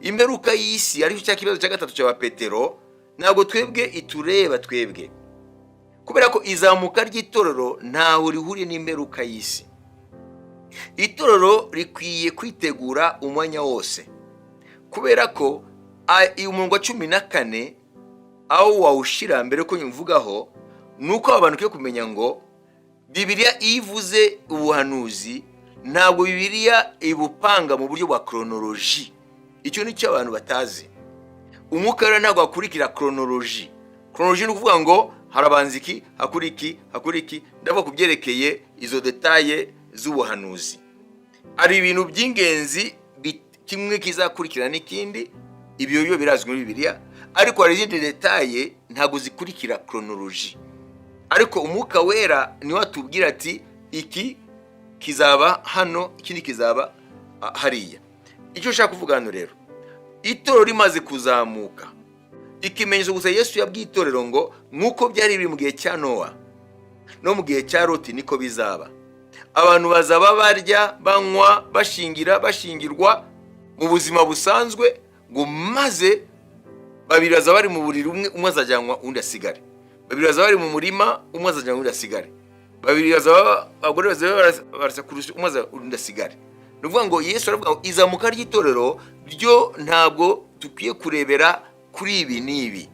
imperuka y'isi, aricyo cya kibazo cya gatatu cya Petero. Ntabwo twebwe itureba twebwe, kubera ko izamuka ry'itorero ntaho rihuriye n'imperuka y'isi. Itorero rikwiye kwitegura umwanya wose, kubera ko umurongo wa 14 aho wawushyira mbere ko nyumvugaho, ni uko abantu bakwiye kumenya ngo Bibiliya iyo ivuze ubuhanuzi, ntabwo Bibiliya ibupanga mu buryo bwa chronologie. Icyo ni cyo abantu batazi. Umwuka rero ntabwo akurikira chronologie. Chronologie ni ukuvuga ngo harabanza iki, hakuri iki, hakuri iki. Ndavuga ku byerekeye izo détails. z'ubuhanuzi. Hari ibintu by'ingenzi kimwe kizakurikira n'ikindi, ibyo byo birazwi muri Bibiliya, ariko hari izindi détails ntabwo zikurikira chronologie. Ariko Umwuka Wera niwe atubwira ati: "Iki kizaba hano, ikindi kizaba hariya." Icyo ushaka kuvuga hano rero, itorero rimaze kuzamuka, ikimenyetso gusa Yesu yabwiye itorero ngo: "Nk'uko byari biri mu gihe cya Nowa no mu gihe cya Loti, niko bizaba. Abantu bazaba barya, banywa, bashingira, bashingirwa mu buzima busanzwe," ngo maze babiri bazaba bari mu buriri, umwe azajyanwa, undi asigare. Babiri bazaba bari mu murima, umwe azajyanwa, undi asigare. Babiri bazaba, abagore bazaba barasa kurusha, umwe undi asigare. Ni ukuvuga ngo Yesu aravuga ngo izamuka ry'itorero ryo ntabwo dukwiye kurebera kuri ibi n'ibi.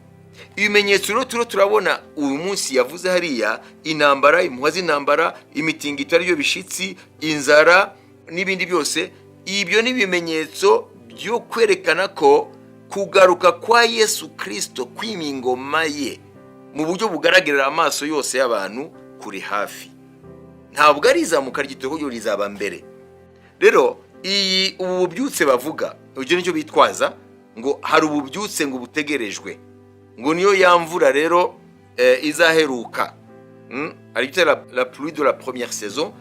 Ibimenyetso rero turiho turabona uyu munsi yavuze hariya, intambara, impuha z'intambara, imitingito, ariyo bishitsi, inzara n'ibindi byose, ibyo ni ibimenyetso byo kwerekana ko kugaruka kwa Yesu Kirisito, kwima ingoma ye mu buryo bugaragarira amaso yose y'abantu, kuri hafi. Ntabwo ari izamuka ry'itorero, rizaba mbere. Rero iyi ubu bubyutse bavuga, ibyo nicyo bitwaza ngo hari ububyutse ngo butegerejwe, ngo niyo ya mvura rero izaheruka. Hari icyo la pluie de la première saison,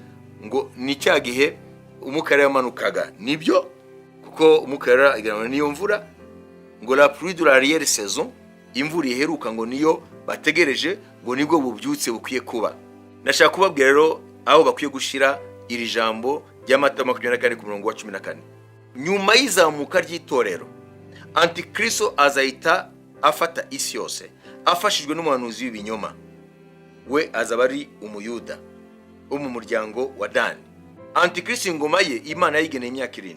ngo ni cya gihe Umwuka yari yamanukaga. Nibyo, kuko Umwuka yari iganwa n'iyo mvura. Ngo la pluie de l'arrière saison, imvura iheruka, ngo niyo bategereje, ngo nibwo bubyutse bukwiye kuba. Ndashaka kubabwira rero aho bakwiye gushyira iri jambo rya Matayo 24 ku murongo wa 14. Nyuma y'izamuka ry'itorero, Antikristo azahita afata isi yose afashijwe n'umuhanuzi w'ibinyoma. We azaba ari Umuyuda wo mu muryango wa Dani. Antikristo, ingoma ye Imana yayigeneye imyaka 7.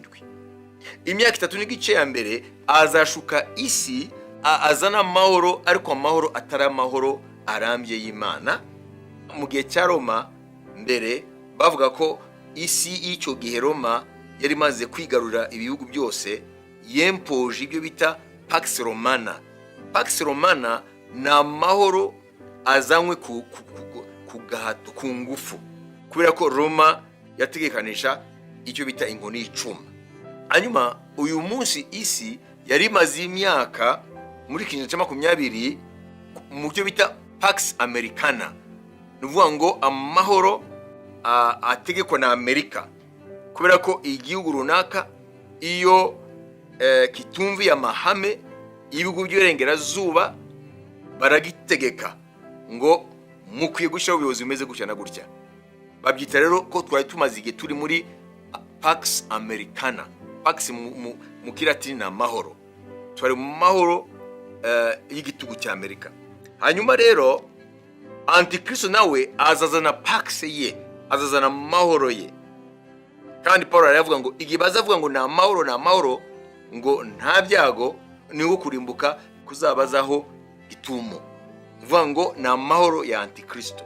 Imyaka 3 n'igice ya mbere azashuka isi, azana amahoro, ariko amahoro atari amahoro arambye y'Imana. Mu gihe cya Roma mbere, bavuga ko isi y'icyo gihe, Roma yari imaze kwigarurira ibihugu byose, yempoje ibyo bita Pax Romana. Pax Romana ni amahoro azanywe ku gahato, ku ngufu, kubera ko Roma yategekanisha icyo bita inkoni y'icuma. Hanyuma uyu munsi isi yari imaze imyaka muri kinyejana cya 20 mu byo bita Pax Americana, ni ukuvuga ngo amahoro ategekwa na Amerika, kubera ko igihugu runaka iyo kitumviye amahame y'ibihugu by'Iburengerazuba, baragitegeka ngo mukwiye gushyiraho ubuyobozi bumeze gutya na gutya. Babyita rero ko twari tumaze igihe turi muri Pax Americana. Pax mu Kilatini ni amahoro. Twari mu mahoro y'igitugu cya Amerika. Hanyuma rero Antikristo nawe azazana pax ye, azazana amahoro ye. Kandi Paul aravuga ngo igihe bazavuga ngo ni amahoro, ni amahoro, ngo nta byago, ni nko kurimbuka kuzabazaho gitumo. Uvuga ngo ni amahoro ya Antikristo.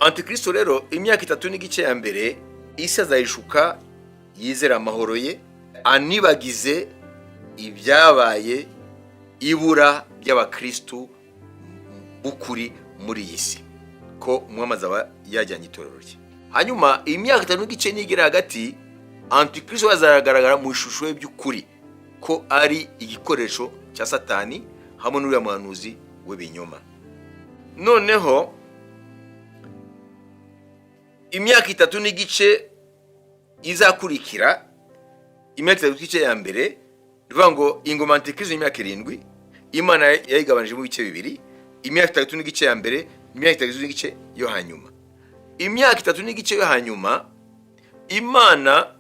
Antikristo rero, imyaka 3 n'igice ya mbere, isi azayishuka yizera amahoro ye, anibagize ibyabaye, ibura ry'abakristu b'ukuri muri iyi si, ko Umwami azaba yajyanye itorero rye. Hanyuma imyaka 3 n'igice nigera hagati, Antikristo azagaragara mu ishusho ye by'ukuri, ko ari igikoresho cya Satani hamwe n'uriya muhanuzi w'ibinyoma. Noneho imyaka 3 n'igice izakurikira imyaka 3 n'igice ya mbere, ni ukuvuga ngo ingoma Antikristo imyaka 7, Imana yayigabanijemo ibice bibiri: imyaka 3 n'igice ya mbere, imyaka 3 n'igice yo hanyuma. Imyaka 3 n'igice yo hanyuma, Imana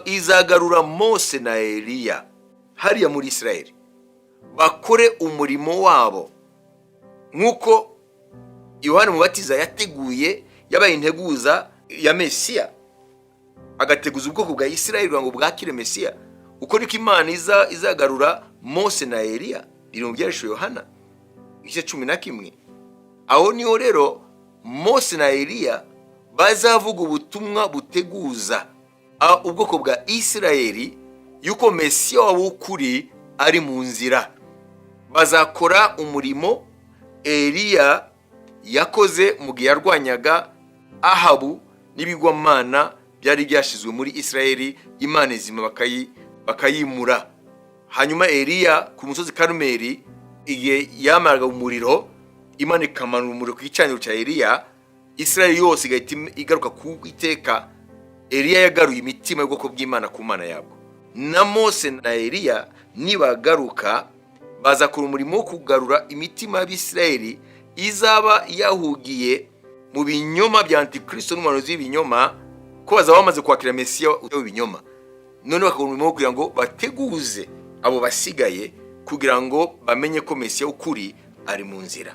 izagarura Mose na Eliya hariya muri Israel, bakore umurimo wabo nk'uko Yohani Mubatiza yateguye, yabaye integuza ya Mesiya, agateguza ubwoko bwa Israel kugira ngo bwakire Mesiya. Uko niko Imana izagarura Mose na Eliya. Biri mu Byahishuwe Yohana igice 11. Aho niho rero Mose na Eliya bazavuga ubutumwa buteguza ubwoko bwa Isirayeli yuko Mesiya wabo w'ukuri ari mu nzira. Bazakora umurimo Eliya yakoze mu gihe yarwanyaga Ahabu n'ibigwamana. byari byashyizwe muri Isirayeli, Imana izima bakayimura. Hanyuma Eliya ku musozi Karumeli, igihe yamaraga umuriro, Imana ikamanura umuriro ku gicaniro cya Eliya, Isirayeli yose igahita igaruka ku Iteka. Eliya yagaruye imitima y'ubwoko bw'Imana ku Mana yabwo. Na Mose na Eliya nibagaruka, bazakora umurimo wo kugarura imitima y'Abisirayeli izaba yahugiye mu binyoma bya Antikristo n'umuhanuzi w'ibinyoma, ko bazaba bamaze kwakira Mesiya w'ibinyoma. None bakakora umurimo wo kugira ngo bateguze abo basigaye, kugira ngo bamenye ko Mesiya w'ukuri ari mu nzira.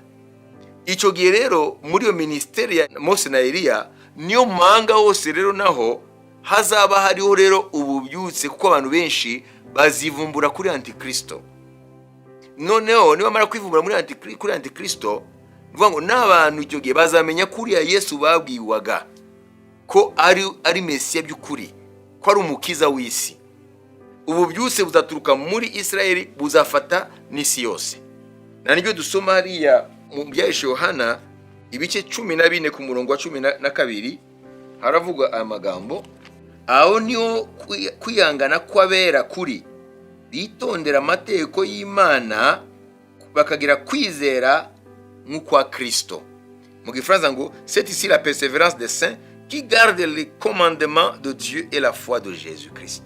Icyo gihe rero, muri iyo minisiteri ya Mose na Eliya, niyo mu mahanga hose rero naho hazaba hariho rero ububyutse, kuko abantu benshi bazivumbura kuri Antikristo. Noneho nibamara kwivumbura kuri Antikristo, ni ukuvuga ngo n'abantu icyo gihe bazamenya ko uriya Yesu babwiwaga ko ari Mesiya by'ukuri, ko ari umukiza w'isi. Ububyutse buzaturuka muri Isirayeli, buzafata n'isi yose. Na nibyo dusoma hariya mu Byahishe Yohana ibice 14 ku murongo wa 12, haravuga aya magambo: "Aho niho kwihangana kw'abera kuri, bitondera amategeko y'Imana, bakagira kwizera nk'ukwa Kristo." Mu Gifaransa ngo: "C'est ici la persévérance des saints qui gardent les commandements de Dieu et la foi de Jésus Christ."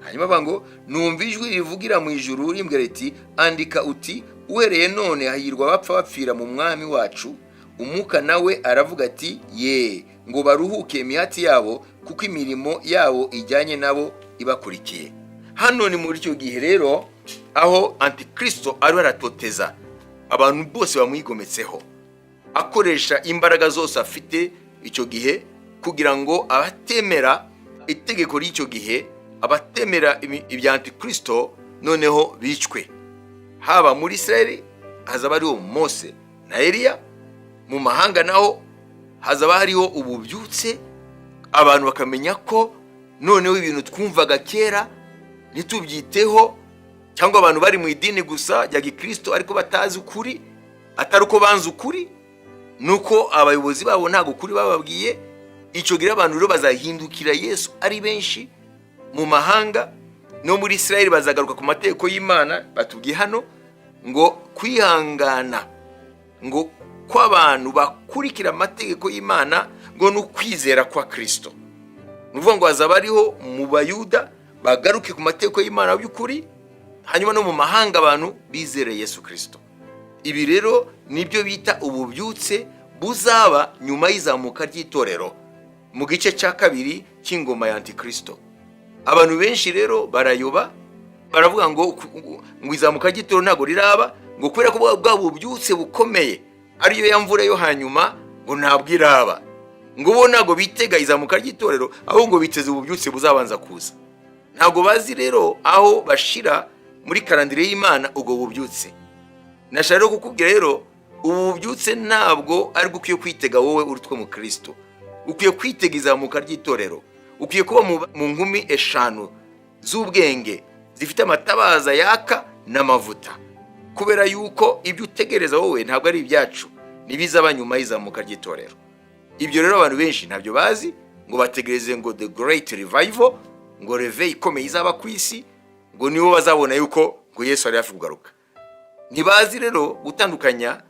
Hanyuma bavuga ngo: "Numva ijwi rivugira mu ijuru rimbwira riti: 'Andika uti: Uhereye none hahirwa abapfa bapfira mu Mwami wacu.' Umwuka nawe aravuga ati: 'Ye, ngo baruhuke imihati yabo, kuko imirimo yabo ijyanye nabo ibakurikiye.'" Hano ni muri icyo gihe rero aho Antikristo ariho aratoteza abantu bose bamwigometseho, akoresha imbaraga zose afite icyo gihe kugira ngo abatemera itegeko ry'icyo gihe, abatemera ibya Antikristo, noneho bicwe. Haba muri Israel hazaba hariho Mose na Eliya, mu mahanga naho hazaba hariho ububyutse, abantu bakamenya ko noneho ibintu twumvaga kera ntitubyiteho, cyangwa abantu bari mu idini gusa rya gikristo ariko batazi ukuri, atari uko banze ukuri, nuko abayobozi babo ntabwo ukuri bababwiye. Icyo gihe abantu rero bazahindukira Yesu ari benshi mu mahanga no muri Israel, bazagaruka ku mategeko y'Imana. Batubwiye hano ngo kwihangana ngo kw'abantu bakurikira amategeko y'Imana ngo ni ukwizera kwa Kristo. Ni ukuvuga ngo hazaba hariho mu Bayuda bagaruke ku mategeko y'Imana by'ukuri, hanyuma no mu mahanga abantu bizere Yesu Kristo. Ibi rero nibyo bita ububyutse buzaba nyuma y'izamuka ry'itorero mu gice cya kabiri cy'ingoma ya Antikristo. Abantu benshi rero barayoba, baravuga ngo izamuka ry'itorero ntabwo riraba, ngo kubera ko bwa bubyutse bukomeye ariyo ya mvura yo hanyuma ngo ntabwo iraba, ngo bo ntabwo bitega izamuka ry'itorero, ahubwo ngo biteze ububyutse buzabanza kuza. Ntabwo bazi rero aho bashira muri calendrier y'Imana ubwo bubyutse. Nashaka rero kukubwira rero, ubu bubyutse ntabwo aribwo ukwiye kwitega wowe uri mu Kristo. Ukwiye kwitega izamuka ry'itorero. Ukwiye kuba mu nkumi eshanu z'ubwenge zifite amatabaza yaka n'amavuta, kubera yuko ibyo utegereza wowe ntabwo ari ibyacu, ntibizaba nyuma y'izamuka ry'itorero. Ibyo rero abantu benshi ntabyo bazi, ngo bategereze ngo the great revival, ngo réveil ikomeye izaba ku isi, ngo nibo bazabona yuko ngo Yesu ari hafi kugaruka. Ntibazi rero gutandukanya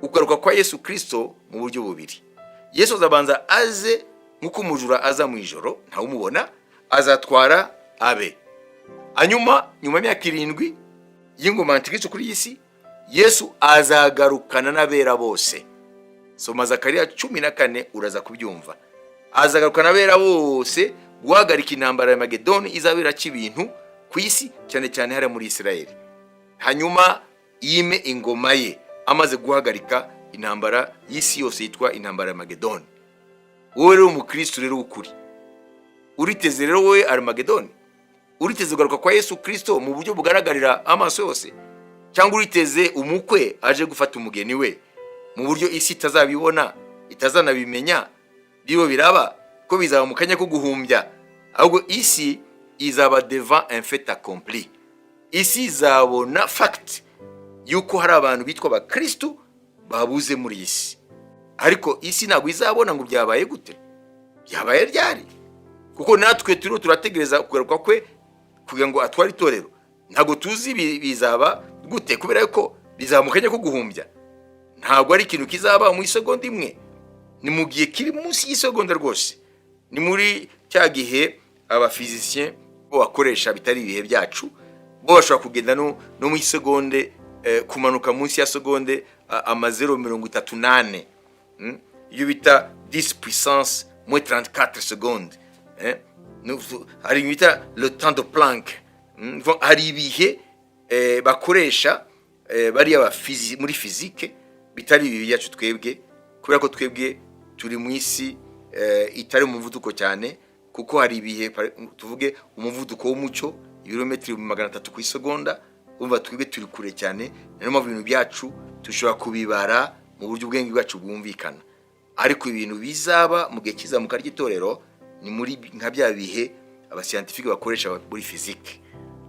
ukugaruka kwa Yesu Kirisito mu buryo bubiri. Yesu azabanza aze nk'uko umujura aza mu ijoro ntawumubona, azatwara abe. Hanyuma nyuma y'imyaka 7 y'ingoma antikristo kuri iyi si, Yesu azagarukana n'abera bose. Soma Zakariya 14 uraza kubyumva. Azagarukana n'abera bose guhagarika intambara ya Magedoni izabera ibintu ku isi, cyane cyane hariya muri Isirayeli. Hanyuma yime ingoma ye amaze guhagarika intambara y'isi yose yitwa intambara ya Magedoni. Wowe rero umukristo rero w'ukuri, uriteze rero wowe Armagedoni? Uriteze kugaruka kwa Yesu Kirisito mu buryo bugaragarira amaso yose, cyangwa uriteze umukwe aje gufata umugeni we mu buryo isi itazabibona, itazanabimenya bibo biraba, ko bizaba mu kanya ko guhumbya? Ahubwo isi izaba devant un fait accompli. Isi izabona fact yuko hari abantu bitwa abakristu babuze muri iyi si, ariko isi ntabwo izabona ngo byabaye gute, byabaye ryari. Kuko natwe turiho turategereza kugaruka kwe kugira ngo atware itorero. Ntabwo tuzi bizaba gute, kubera ko bizaba mu kanya ko guhumbya. Ntabwo ari ikintu kizaba mu isegonda imwe, ni mu gihe kiri munsi y'isegonda rwose. Ni muri cya gihe abaphysiciens bo bakoresha bitari ibihe byacu. Bo bashobora kugenda no mu isegonde, kumanuka munsi ya segonde amazero 34, Iyo bita 10 puissance moins 34 secondes, eh? Hari ibintu bita le temps de Planck. Hari ibihe bakoresha bariya muri physique bitari ibi byacu twebwe, kubera ko twebwe turi mu isi itari umuvuduko cyane. Kuko hari ibihe, tuvuge umuvuduko w'umucyo, ibirometero 300 ku isegonda, umva twebwe turi kure cyane. Niyo mpamvu ibintu byacu dushobora kubibara mu buryo ubwenge bwacu bwumvikana. Ariko ibintu bizaba mu gihe cy'izamuka ry'itorero ni muri nka bya bihe abascientifiques bakoresha muri physique.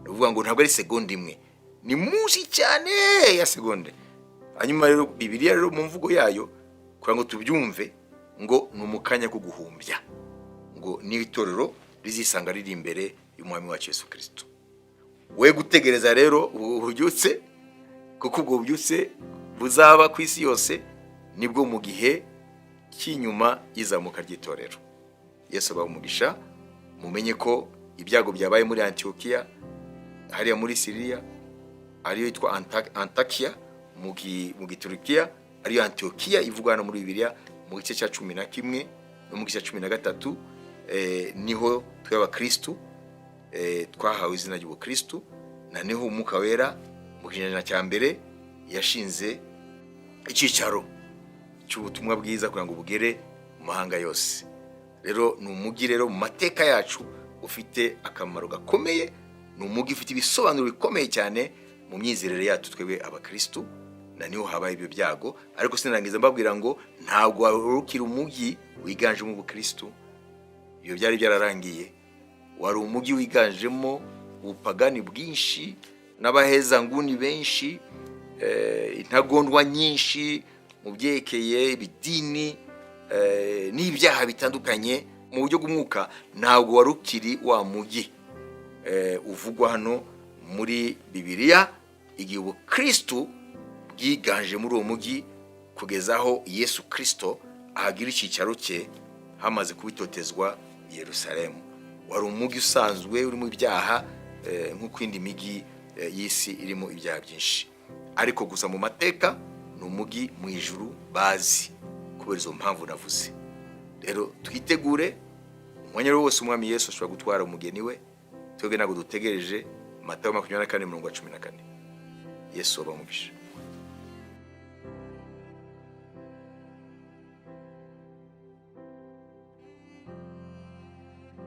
Ni ukuvuga ngo ntabwo ari segonda imwe, ni munsi cyane ya segonde. Hanyuma rero Bibiliya rero mu mvugo yayo, kugira ngo tubyumve, ngo ni umukanya ko guhumbya, ngo niyo itorero rizisanga riri imbere y'Umwami wacu Yesu Kirisito. We gutegereza rero ubwo bubyutse, kuko ubwo bubyutse buzaba ku isi yose nibwo mu gihe cy'inyuma y'izamuka ry'itorero. Yesu abaha umugisha. Mumenye ko ibyago byabaye muri Antiyokiya, hariya muri Siriya, ariyo yitwa Antakiya mu Giturukiya, ariyo Antiyokiya ivugwa hano muri Bibiliya mu gice cya 11 no mu gice cya 13. Niho twe abakristu twahawe izina ry'ubukristu, na niho Umwuka Wera mu kinyejana cya mbere yashinze icyicaro cy'ubutumwa bwiza kugira ngo bugere mu mahanga yose. Rero ni umujyi rero mu mateka yacu ufite akamaro gakomeye, ni umujyi ufite ibisobanuro bikomeye cyane mu myizerere yacu twebwe abakristu, na niho habaye ibyo byago. Ariko sinarangiza mbabwira ngo ntabwo warukira umujyi wiganjemo ubukristu. Ibyo byari byararangiye. Wari umujyi wiganjemo ubupagani bwinshi n'abahezanguni benshi, intagondwa nyinshi mu byerekeye ibidini, n'ibyaha bitandukanye mu buryo bw'umwuka. Ntabwo wari ukiri wa mujyi uvugwa hano muri Bibiliya, igihe ubukristu bwiganje muri uwo mujyi kugeza aho Yesu Kirisito ahagira icyicaro cye hamaze kubitotezwa i Yerusalemu. Wari umujyi usanzwe urimo ibyaha, nk'uko indi mijyi y'isi irimo ibyaha byinshi. Ariko gusa mu mateka ni umujyi mu ijuru bazi kubera izo mpamvu navuze. Rero twitegure umwanya wose Umwami Yesu ashobora gutwara umugeni we. Twebwe ntabwo dutegereje. Matayo 24 umurongo wa 14. Yesu abahe umugisha.